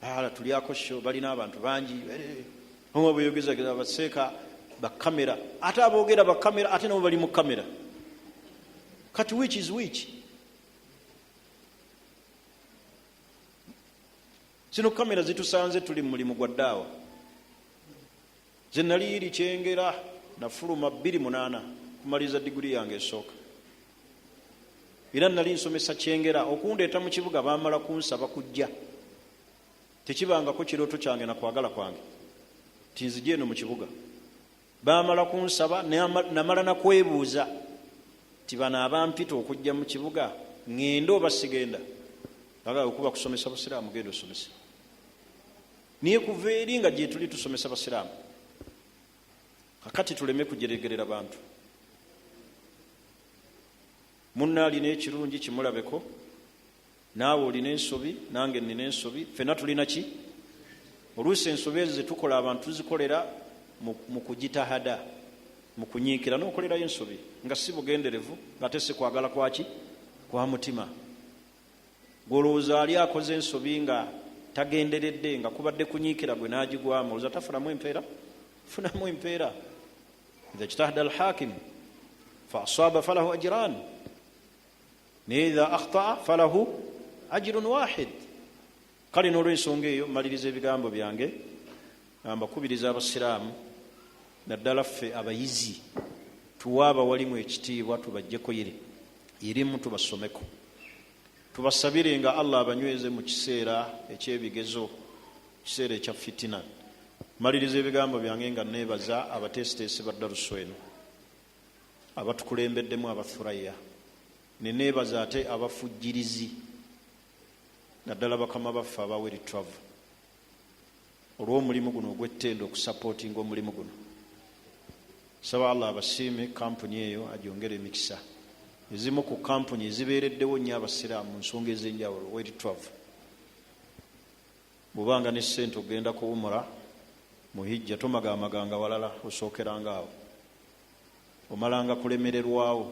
Ala tulyako sho, balina abantu bangi omwe bweyogezageza baseeka bakamera, ate aboogera bakamera, ate nabo bali mu kamera. Kati which is which? Zino kamera zitusanze tuli mu mulimu gwa ddaawa. Nze nali iri Kyengera, nafuluma 2008 kumaliriza diguri yange esooka, era nali nsomesa Kyengera. Okundeeta mu kibuga bamala kunsaba kujja, tekibangako kirooto kyange nakwagala kwange ti nzije eno mu kibuga. Bamala kunsaba, namala nakwebuuza ti bano abampita okujja mu kibuga ŋŋende oba sigenda? Bagala okuba kusomesa busiraamu, genda osomesa. Naye kuva eri nga gyetuli tusomesa basiraamu. Kakati tuleme kujeregerera bantu. Munna alina ekirungi kimulabeko, naawe olina ensobi, nange nina ensobi, fenna tulina ki. Oluusi ensobi ezo zetukola abantu tuzikolera mu kugitahada, mu kunyiikira, n'okolerayo ensobi nga si bugenderevu, nga te si kwagala kwaki kwa mutima. Gwolowooza ali akoze ensobi nga tagenderedde, nga kubadde kunyiikira gwe n'agigwamu, olowooza tafunamu empeera? Funamu empeera. Idha ijtahada alhakim fa asaba falahu ajran, naye idha akhtaa falahu ajrun wahid. Kale n'olwensonga eyo maliriza ebigambo byange nga mbakubiriza abasiraamu, naddala ffe abayizi, tuwe abawalimu ekitiibwa, tubajjeko irimu, tubasomeko, tubasabire nga Allah abanyweze mu kiseera ekyebigezo, kiseera ekya fitina. Maliriza ebigambo byange nga neebaza abateesiteesi ba darusu eno abatukulembeddemu, abathuraya, neneebaza ate abafujjirizi, naddala bakama baffe aba Weri Travel, olw'omulimu guno ogw'ettendo, okusapootinga omulimu guno. Saba Allah abasiime, kampuni eyo agyongere emikisa. Ezimu ku kampuni ezibeereddewo nnyo abasiraamu mu nsonga ez'enjawulo, Weri Travel. Bw'obanga ne ssente okugenda ku umura mu hijja, tomagamaganga walala, osookeranga awo, omalanga kulemererwawo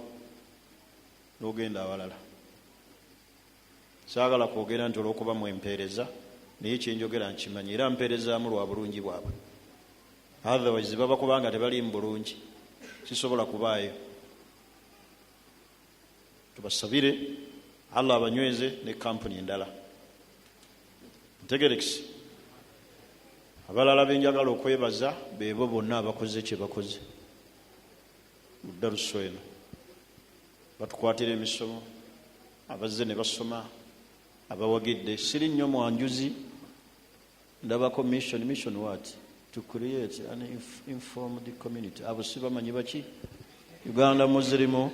n'ogenda awalala. Saagala kwogera nti olw'okuba mwempeereza, naye kyenjogera nkimanyi, era mpeerezaamu lwa bulungi bwabwe. Otherwise baba kubanga tebaliimu bulungi, sisobola kubaayo. Tubasabire Allah abanyweze ne kampuni endala. Ntegerekisi abalala benjagala okwebaza bebo bonna abakoze kye bakoze mu darusu eno, batukwatira emisomo, abazze ne basoma, abawagidde. Siri nnyo mwanjuzi, ndabako mission. Mission what? To create an informed community. Abo si bamanyi baki Uganda Muslim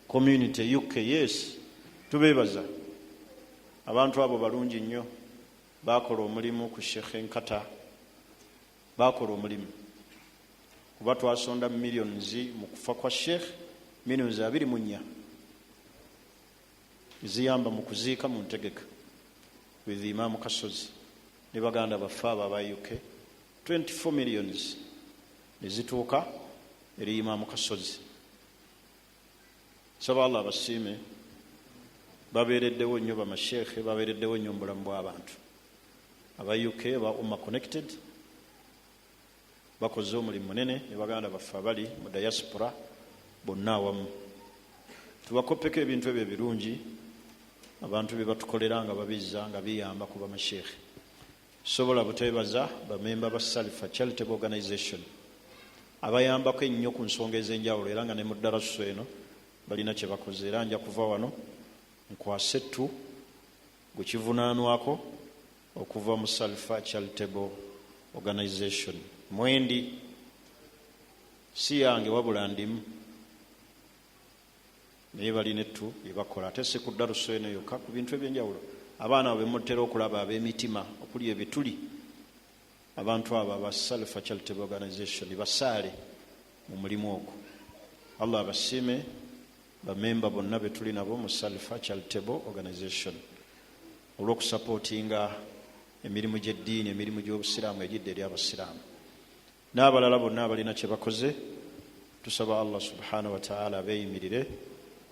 Community UK. Yes, tubeebaza abantu abo, balungi nnyo, bakola omulimu ku Sheikh Enkata. Bakola omulimu kuba twasonda millions mu kufa kwa Sheikh, millions 24 ziyamba mu kuziika mu ntegeka with Imam Kasozi ne baganda baffe abo aba UK. 24 millions nezituuka eri Imam Kasozi. Saba Allah abasiime, babeereddewo nnyo, bamasheekhe babeereddewo nnyo mu bulamu bw'abantu. Aba UK aba Umma Connected bakoze omulimu munene, ne baganda baffe abali mu diaspora bonna awamu. Tubakopeko ebintu ebyo ebirungi abantu bye batukolera nga babizza nga biyamba ku bamasheekhe. Sobola buteebaza bamemba ba Salfa Charitable Organization abayambako ennyo ku nsonga ez'enjawulo, era nga ne mu ddalaso eno balina kye bakoze. Era nja kuva wano nkwase ettu gwe kivunaanwako okuva mu Salfa Charitable Organization. Mwendi si yange wabula ndimu, naye balina ettu lye bakola, ate si ku ddaluso eno yokka, ku bintu ebyenjawulo. Abaana abo bemutera okulaba ab'emitima okuli ebituli, abantu abo aba Salfa Charitable Organization basaale mu mulimu ogwo. Allah abasiime bamemba bonna betuli nabo mu Salfa Charitable Organization olw'okusapootinga emirimu gy'eddiini, emirimu gy'obusiraamu egidda eri abasiraamu n'abalala bonna abalina kye bakoze. Tusaba Allah subhanahu wataala abeeyimirire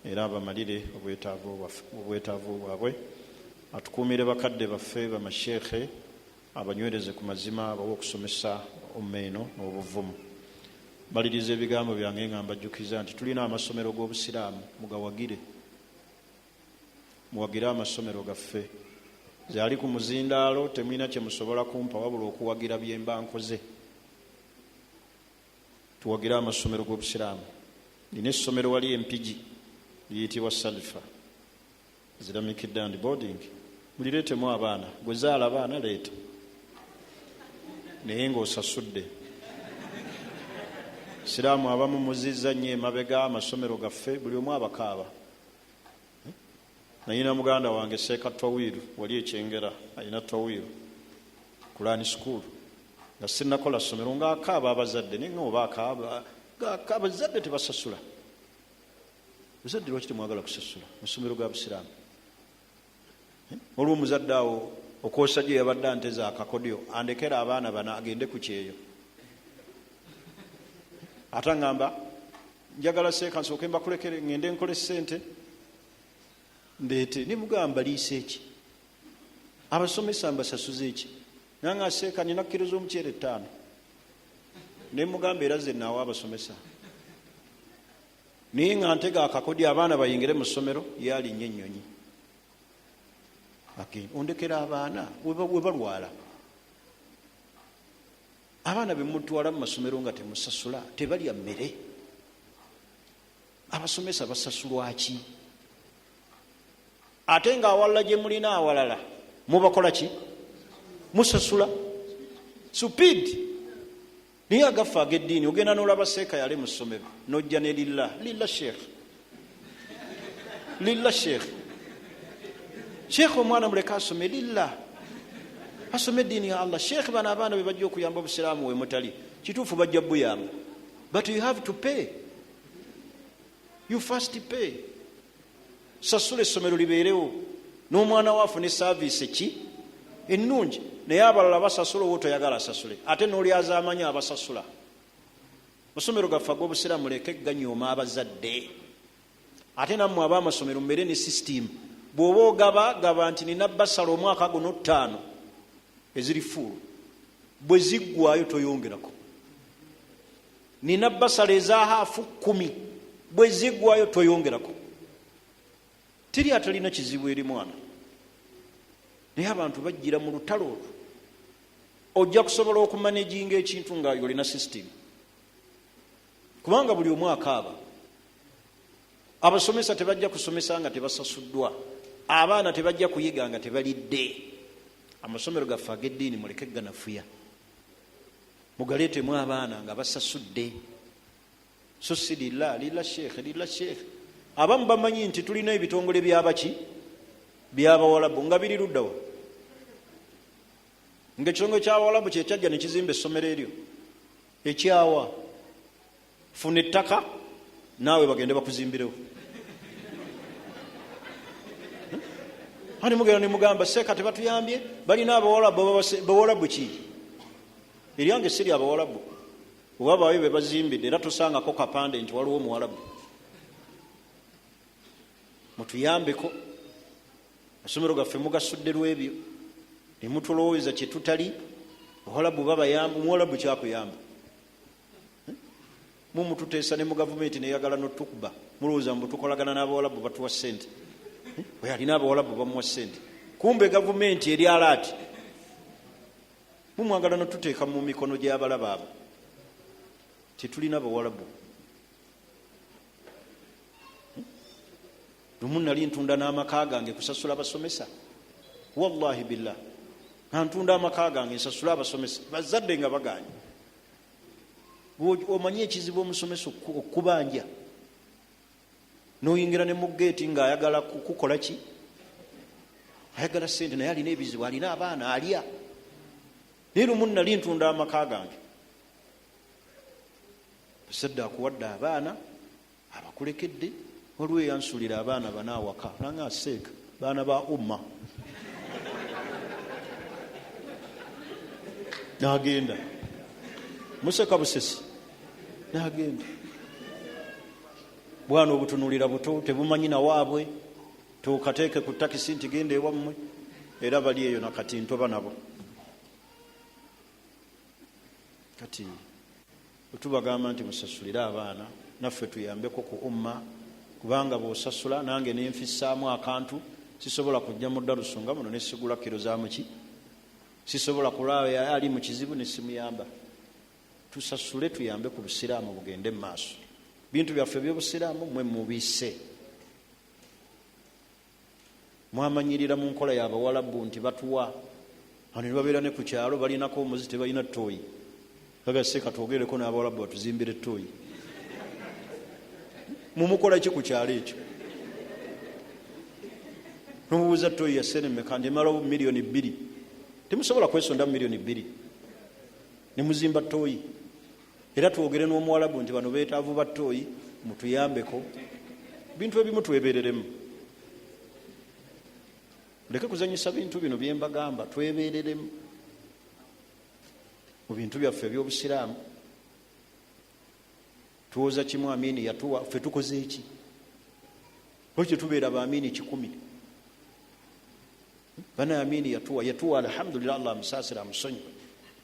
era abamalire obwetaavu bwabwe, atukuumire bakadde baffe bamasheekhe, abanywereze ku mazima, abawe okusomesa umma eno n'obuvumu. Maliriza ebigambo byange nga mbajjukiza nti tulina amasomero g'obusiraamu, mugawagire, muwagire amasomero gaffe. Zali ku muzindaalo, temulina kye musobola kumpa wabula okuwagira byemba nkoze. Tuwagire amasomero g'obusiraamu. Nina essomero wali Empigi liyitibwa Salfa Islamic and Boarding, mulireetemu abaana. Gwe zaala abaana leeta, naye ng'osasudde. Siraamu abamu muzizza nnyo emabega amasomero gaffe, buli omu abakaaba. Nayina muganda wange Seeka Twawiru wali ekyengera, alina Twawiru Kulani School. Nga sinakola ssomero ngaakaaba abazadde, naye nga oba akaaba abazadde tebasasula. Bazadde lwaki temwagala kusasula masomero ga busiraamu? Olwo omuzadde awo okwosa gye yabadde anteza akakodyo, andekera abaana bana agende ku kyeyo, ate aŋŋamba njagala seeka nsooke mbakulekere ŋŋende nkole ssente ndeete. Nemugamba liisa eki, abasomesa mbasasuze eki? Nange aseeka nina kiro z'omuceere 5. Nemugamba era ze naawe abasomesa, naye nga ntega akakodyo abaana bayingire mu ssomero, ye alinnya ennyonyi ondekera abaana we balwala. Abaana bemutwala mu masomero nga temusasula tebalya mmere. Abasomesa basasulwaki? Ate nga awalala gye mulina awalala mubakola ki? Musasula supid. Naye agaffe ag'eddiini ogenda n'olaba seeka yale mu ssomero n'ojja ne lilla lilla sheekh lilla sheekh sheekh, omwana muleke asome lilla, asome eddiini ya Allah. Sheekh, bano abaana be bajja okuyamba obusiraamu we mutali. Kituufu bajja buyamba, but you have to pay, you first pay. Sasula essomero libeerewo n'omwana we afune service ki ennungi. Naye abalala basasula, owo toyagala asasule, ate n'olyaza amanyi abasasula. Masomero gaffe ag'obusiraamu muleke ganyooma abazadde. Ate nammwe ab'amasomero mubeere ne system. Bw'oba ogaba, gaba nti nina basala omwaka guno 5 eziri full, bwe ziggwayo toyongerako. Nina basala eza half 10, bwe ziggwayo toyongerako. Teri atalina kizibu eri mwana, naye abantu bajjira mu lutalo olwo. Ojja kusobola okumanaginga ekintu nga olina system, kubanga buli omu akaaba. Abasomesa tebajja kusomesa nga tebasasuddwa, abaana tebajja kuyiga nga tebalidde. Amasomero gaffe ag'eddiini muleke ganafuya, mugaleetemu abaana nga basasudde, so si lilla lilla sheekhe lilla sheekhe. Abamu bamanyi nti tulina ebitongole byabaki byabawalabu nga biri luddawa. Nga ekitongole kyabawalabu kyekyajja nekizimba essomero eryo ekyawa. Funa ettaka naawe bagende bakuzimbirewo. Ani mugenda nemugamba seeka tebatuyambye, balina abawalabu. Bawalabu ki? Eryange si lyabawalabu, oba baayo bebazimbidde, era tosangako kapande nti waliwo omuwalabu. Mutuyambeko, amasomero gaffe mugasudde lwebyo nemutulowooza kyetutali. Bawalabu babayamba, omuwalabu kyakuyamba? Mumututeesa ne mu gavumenti neyagala notukuba, mulowooza mbu tukolagana n'abawalabu batuwa sente. Oyo alina abawalabu bamuwa sente, kumbe gavumenti eri alaati. Mumwagala notuteeka mu mikono gy'abalaba abo. Tetulina bawalabu. Lumu nali ntunda n'amaka gange kusasula basomesa, wallahi billah, nga ntunda amaka gange nsasule abasomesa, bazadde nga baganye. Omanyi ekizibu omusomesa okubanja noyingira ne mu geeti ng'ayagala kukola ki? Ayagala sente, naye alina ebizibu, alina abaana alya. Naye lumu nali ntunda amaka gange, bazadde akuwadde abaana abakulekedde. Waliwo eyansulira abaana bana awaka, nanga aseeka baana ba umma, nagenda museka busesi, nagenda bwana obutunulira buto tebumanyi nawaabwe, tukateeke ku takisi nti genda ewammwe. Era bali eyo nakati ntoba nabo. Kati wetubagamba nti musasulire abaana, naffe tuyambeko ku umma, kubanga bwosasula nange nenfisaamu akantu, sisobola kujja mu darusu nga muno nesigula kiro zamuki, sisobola kulaba ali mu kizibu nesimuyamba. Tusasule tuyambe ku busiraamu bugende mu maaso. Bintu byaffe ebyobusiraamu mwe mubise, mwamanyirira mu nkola yabawalabu nti batuwa. Ano nebabeera ne ku kyalo balinako omuzi, tebalina toyi. Agase katwogereko n'abawalabu batuzimbire toyi. Mumukola ki ku kyalo ekyo? Nomubuuza toyi ya sente meka, nti emalawo 2 miliyoni. Temusobola kwesonda 2 miliyoni nemuzimba toyi? Era twogere n'omuwalabu nti bano beetaavu ba toyi, mutuyambeko. Bintu ebimu twebereremu, leke kuzanyisa bintu bino byembagamba. Twebereremu mu bintu byaffe ebyobusiraamu. Tuwoza kimu, Amini yatuwa, ffe tukoze eki? Lwaki tetubeera ba Amini 100? Bana Amini yatuwa, yatuwa, alhamdulillah, Allah amusaasira amusonyiwe,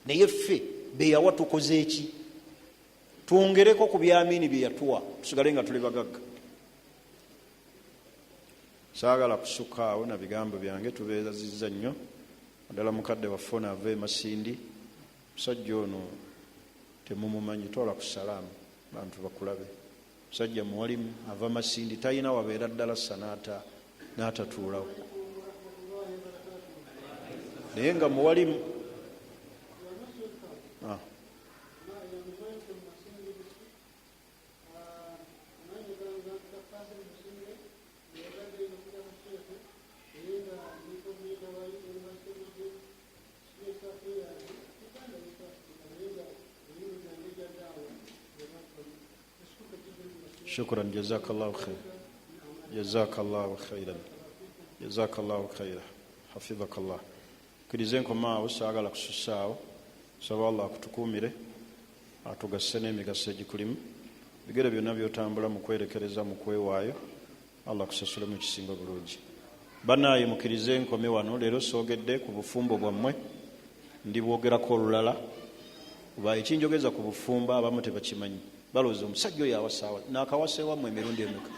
naye ffe beyawa tukoze eki? Twongereko ku byamini bye yatuwa, tusigale nga tuli bagagga. Saagala kusukka awo na bigambo byange. Tubeerazizza nnyo, naddala mukadde waffe ono ava e Masindi. Musajja ono temumumanyi. Tola ku salaamu bantu bakulabe. Musajja muwalimu, ava Masindi, talina wabeera ddala sa n'atatuulawo, naye nga muwalimu. Ah. شكرا، جزاك الله خير، جزاك الله خيرا، جزاك الله خيرا، حفظك الله. Kkirize nkomaawo, saagala kususaawo. Saba Allah akutukuumire, atugasse n'emigaso egikulimu. Bigere byonna byotambula mu kwerekereza, mu kwewaayo, Allah akusasulemu ekisinga bulungi. Bannaaye, mukkirize nkome wano leero. Soogedde ku bufumbo bwammwe, ndibwogerako olulala, kuba ekinjogeza ku bufumbo abamu tebakimanyi. Balowooza omusajja oyo awasaawa. Nakawasa ewammwe emirundi emeka?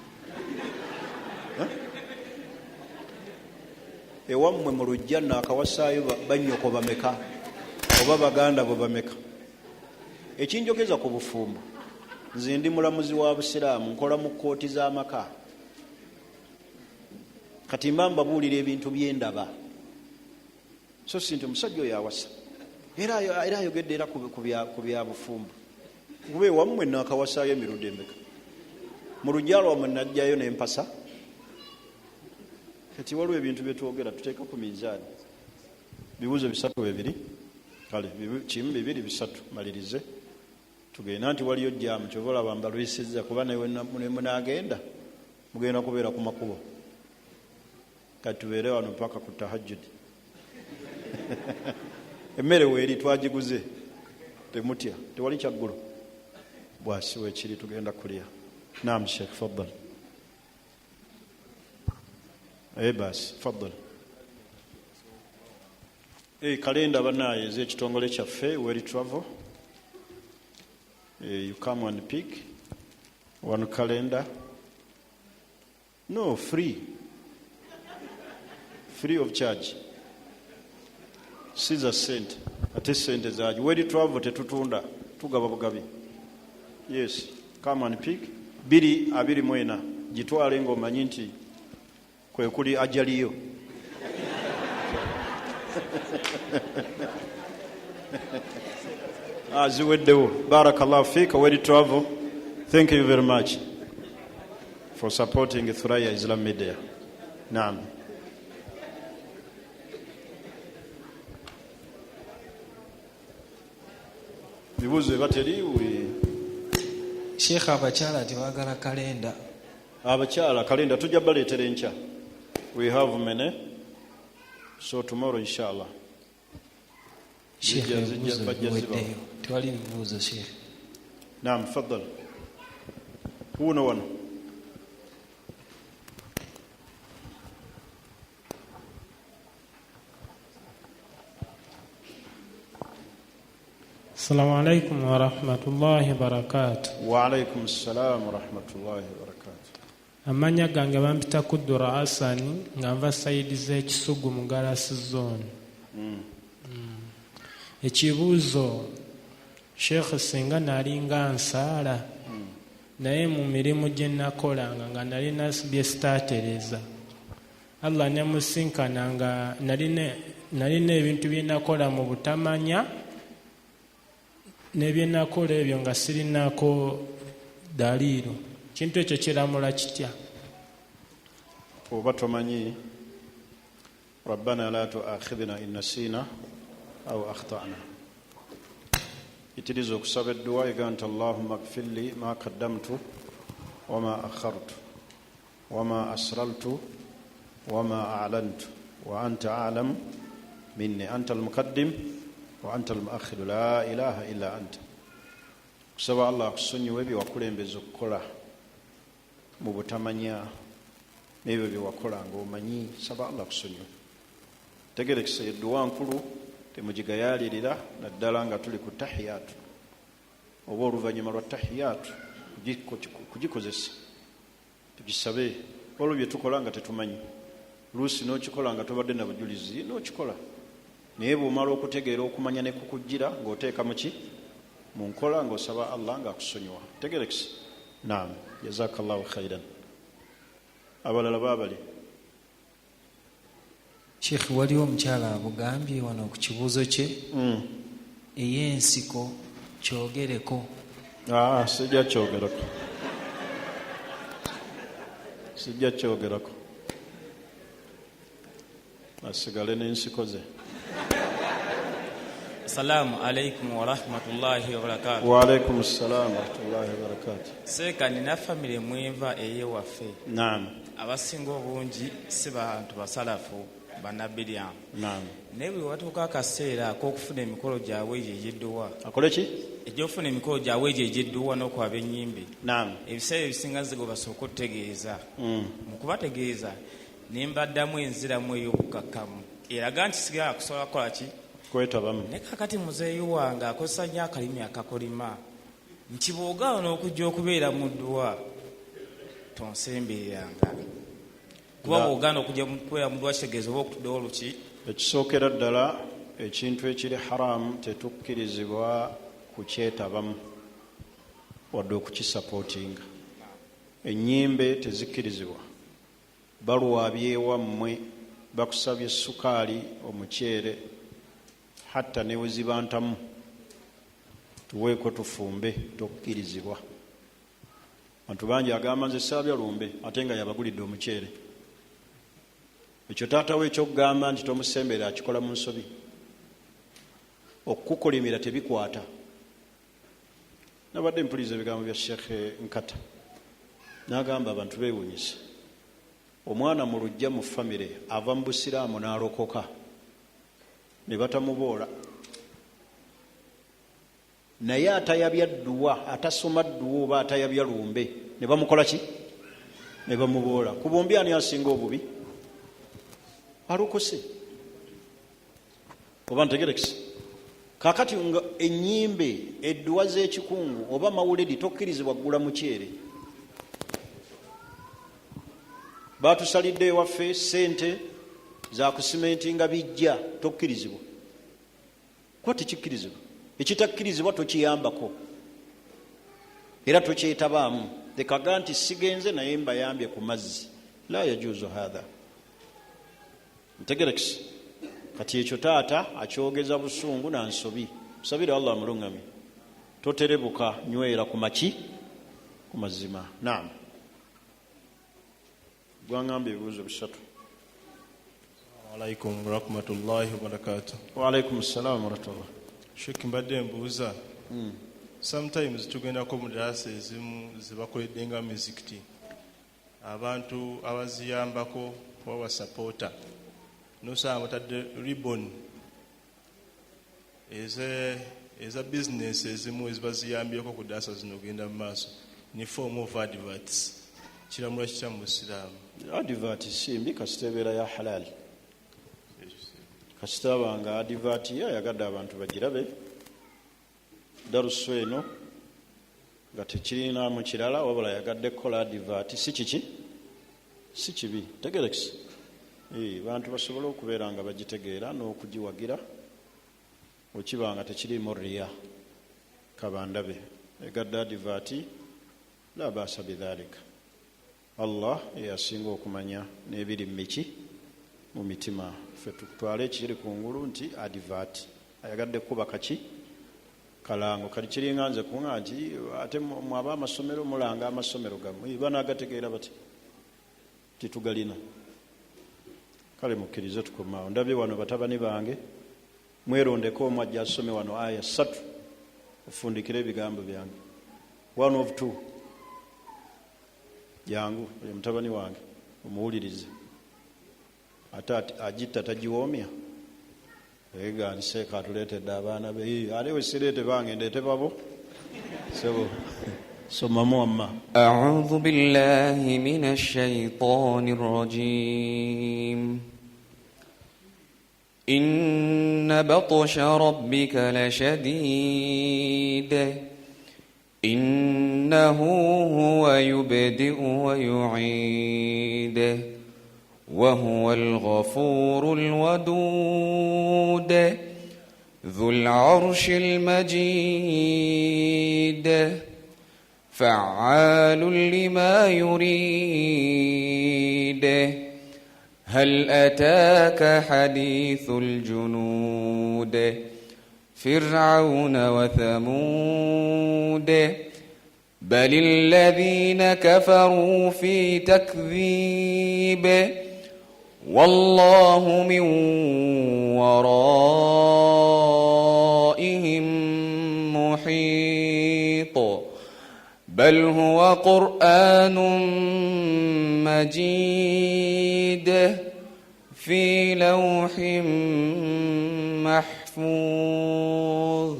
Ewammwe mu lujja nakawasaayo bannyoko bameka oba baganda bo bameka? Ekinjogeza ku bufumbo, nze ndi mulamuzi wa busiraamu, nkola mu kkooti z'amaka. Kati mba mbabuulira ebintu byendaba, so si nti omusajja oyo awasa. Era ayogedde era ku bya bufumbo, kuba ewammwe nakawasaayo emirundi emeka? Mu lujja lwammwe najjayo nempasa. Kati waliwo ebintu byetwogera tuteeka ku minzaani. Bibuuzo bisatu bebiri. Kale kimu, bibiri, bisatu, malirize tugenda nti waliyo jaamu. Kyova olaba mbalwisizza, kuba nemunagenda mugenda kubeera ku makubo. Kati tubeere wano paka ku tahajjudi. Emmere weeri, twagiguze, temutya, tewali kyaggulo. Bwasi wekiri, tugenda kulya. Naam Sheikh, faddal. Basi, faddal. Kalenda banaye ez'ekitongole kyaffe Weri Travel. You come and pick one calendar. No, free, free of charge, siza sente, ate sente zagi. Weri Travel tetutunda, tugaba bugabi. Yes, come and pick 224, gitwale ng'omanyi nti kwe kuli ajaliyo. Ziweddewo. Barakallahu fika. Weri Travel, thank you very much for supporting Thuraya Islam Media. Naam. Bibuuzo eba teri. Sheekh, abakyala tebagala kalenda. Abakyala kalenda tujja baleetera enkya. We have many, so tomorrow inshallah. Sheekh, Zijja ebibuuzo bajja zibawa. biweddeyo, tewali bibuuzo Sheekh. Naam, faddal. Wuuno wano. Assalamu alaikum warahmatullahi wabarakatu. Waalaikum salam warahmatullahi wabarakatu. Amannya gange bampita Kuddura Hasani, nga nva side z'Ekisugu mu Galasi Zone. Ekibuuzo Sheekh, singa nalinga nsaala, naye mu mirimu gye nakolanga nga nalina bye sitaatereza, Allah nemusinkana nga nalina ebintu bye nakola mu butamanya, ne bye nakola ebyo nga sirinako daliiro, kintu ekyo kiramula kitya? Oba tomanyi, rabbana la tuakhidhna in nasina au akhtana. Yitiriza okusaba edduwa ega nti allahumma gfirli ma kaddamtu wama akhartu wama asrartu wama alantu wa anta alam minni, anta almuqaddim wa anta almuakhiru, la ilaha illa anta. Kusaba Allah akusonyiwe byewakulembeza okukola mu butamanya n'ebyo byewakola ng'omanyi. Saba Allah akusonyiwe. Tegerekesa edduwa nkulu, temugigayaalirira, naddala nga tuli ku tahiyatu oba oluvannyuma lwa tahiyatu kugikozesa. Tugisabe. Waliwo bye tukola nga tetumanyi, luusi n'okikola nga tobadde na bujulizi, n'okikola, naye bw'omala okutegeera, okumanya ne kukujjira, ng'oteeka muki mu nkola, ng'osaba Allah ng'akusonyiwa. Tegerekesa. Naam, jazakallahu khairan. Abalala baabali. Sheekh, waliwo omukyala abugambye wano ku kibuuzo kye ey'ensiko, kyogereko. Sijja kyogerako, sijja kyogerako, asigale n'ensiko ze. Assalamu alaikum warahmatullahi wabarakatu. Waalaikum salam warahmatullahi wabarakatu. Seeka, nina famire mwenva eyewaffe. Naam. Abasinga obungi si bantu basalafu, bannabiryamu. Naam. Naye bwe watuuka akaseera ak'okufuna emikolo gyabwe egyo egy'edduwa, Akole ki? Egy'okufuna emikolo gyabwe egyo egy'edduwa n'okwaba ennyimbe, Naam. ebiseera ebisinga nzigo basooka otutegeeza. Mu kubategeeza ne mbaddamu enziramu ey'obukakkamu eraga nti sigala kusobola kukola ki? Kwetabamu. Naye kakati muzeeyi wange akozesa nnyo akalimi akakolima nti bw'ogaana okujja okubeera mu dduwa tonsembereranga, kuba bw'ogaana okujja kubeera mu dduwa kitegeeza oba okutuddewo oluki. Ekisookera ddala, ekintu ekiri haramu tetukkirizibwa kukyetabamu wadde okukisapootinga. Ennyimbe tezikkirizibwa. Balwabyewammwe bakusabye sukaali, omuceere, hatta ne we ziba ntamu, tuweeko tufumbe, tokkirizibwa. Bantu bangi agamba nze saabya lumbe, ate nga yabagulidde omuceere. Ekyo taata we ekyokugamba nti tomusembera akikola mu nsobi. Okukukolimira tebikwata. Nabadde mpuliza ebigambo bya Sheekhe Nkata, n'agamba abantu beewunyisa omwana mu lujja mu famire ava mu busiraamu n'alokoka ne batamuboola, naye atayabya dduwa, atasoma dduwa oba atayabya lumbe ne bamukola ki? Ne bamuboola. Ku bombi ani asinga obubi? Alokose. Oba ntegerekise? Kakati nga enyimbe, edduwa z'ekikungu oba mawuledi tokkirizibwa kugula muceere. Batusalidde ewaffe sente za kusimentinga bijja, tokkirizibwa kuba tekikkirizibwa. Ekitakkirizibwa tokiyambako era tokyetabaamu. Lekaga nti sigenze naye mbayambye ku mazzi, la yajuuzu hatha. Ntegerekise? Kati ekyo taata akyogeza busungu na nsobi. Musabire Allah amulungamye. Toterebuka, nywera ku maki ku mazima. Naam, gwangamba ebibuuzo bisatu. Alaikum warahmatullahi wabarakatuh. Waalaikum salam warahmatullah. Sheikh, mbadde mbuuza, sometimes tugendako mu darasa ezimu zebakoledde nga mizikiti, abantu abaziyambako oba basapoota, nosanga batadde ribbon eza bizinesi ezimu eziba ziyambyeko ku darasa zino ogenda mu maaso, ni form of adverts. Kiramulwa kitya mu busiraamu? Advert si mbi kasita ebeera ya halali, kasita aba nga advert ye ayagadde abantu bagirabe darusu eno nga tekirinamu kirala, wabula ayagadde kukola advert, si kiki, si kibi. Tegerekise, bantu basobole okubeera nga bagitegeera n'okugiwagira, okiba nga tekirimu riya. Kabandabe egadde advert, la basa bidhalika. Allah yasinga okumanya n'ebiri mumiki mu mitima. Ffe tutwale ekiri kungulu nti advert ayagadde kuba kaki kalango. Kali kiringa nze kuŋa nti ate mwaba amasomero mulanga amasomero gammwe, banagategeera bati titugalina. Kale mukkirize tukomaawo. Ndabye wano batabani bange, mwerondeko omu ajja asome wano aya 3 ofundikire ebigambo byange. 1 of 2. Jangu oyo mutabani wange omuwulirize, ate agitta tagiwoomya. Ega nseeka atuleetedde abaana be, ate we sireete bange ndeete babo. Sebo somamu wamma. أعوذ بالله من الشيطان الرجيم. إن بطش ربك لشديد، إنه هو يبدئ ويعيد، وهو الغفور الودود ذو العرش المجيد، فعال لما يريد. هل أتاك حديث الجنود فرعون وثمود؟ بل الذين كفروا في تكذيب، والله من ورائهم محيط. بل هو قرآن مجيد في لوح محفوظ.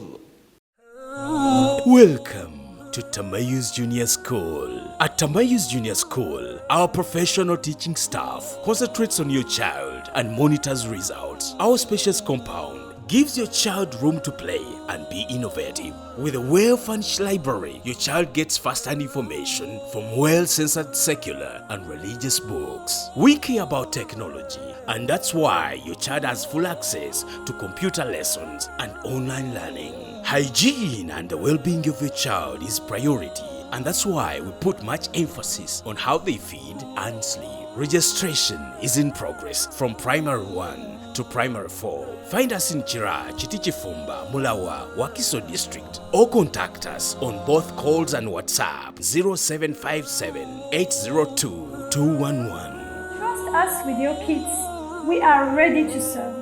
Welcome to Tamayuz Junior School. At Tamayuz Junior School, our professional teaching staff concentrates on your child and monitors results. Our spacious compound gives your child room to play and be innovative. With a well-furnished library, your child gets first-hand information from well-censored secular and religious books. We care about technology, and that's why your child has full access to computer lessons and online learning. Hygiene and the well-being of your child is priority, and that's why we put much emphasis on how they feed and sleep. Registration is in progress from primary 1 to primary 4. Find us in Chira, Chitichifumba, Mulawa, Wakiso District, or contact us on both calls and WhatsApp 0757 802 211. Trust us with your kids. We are ready to serve.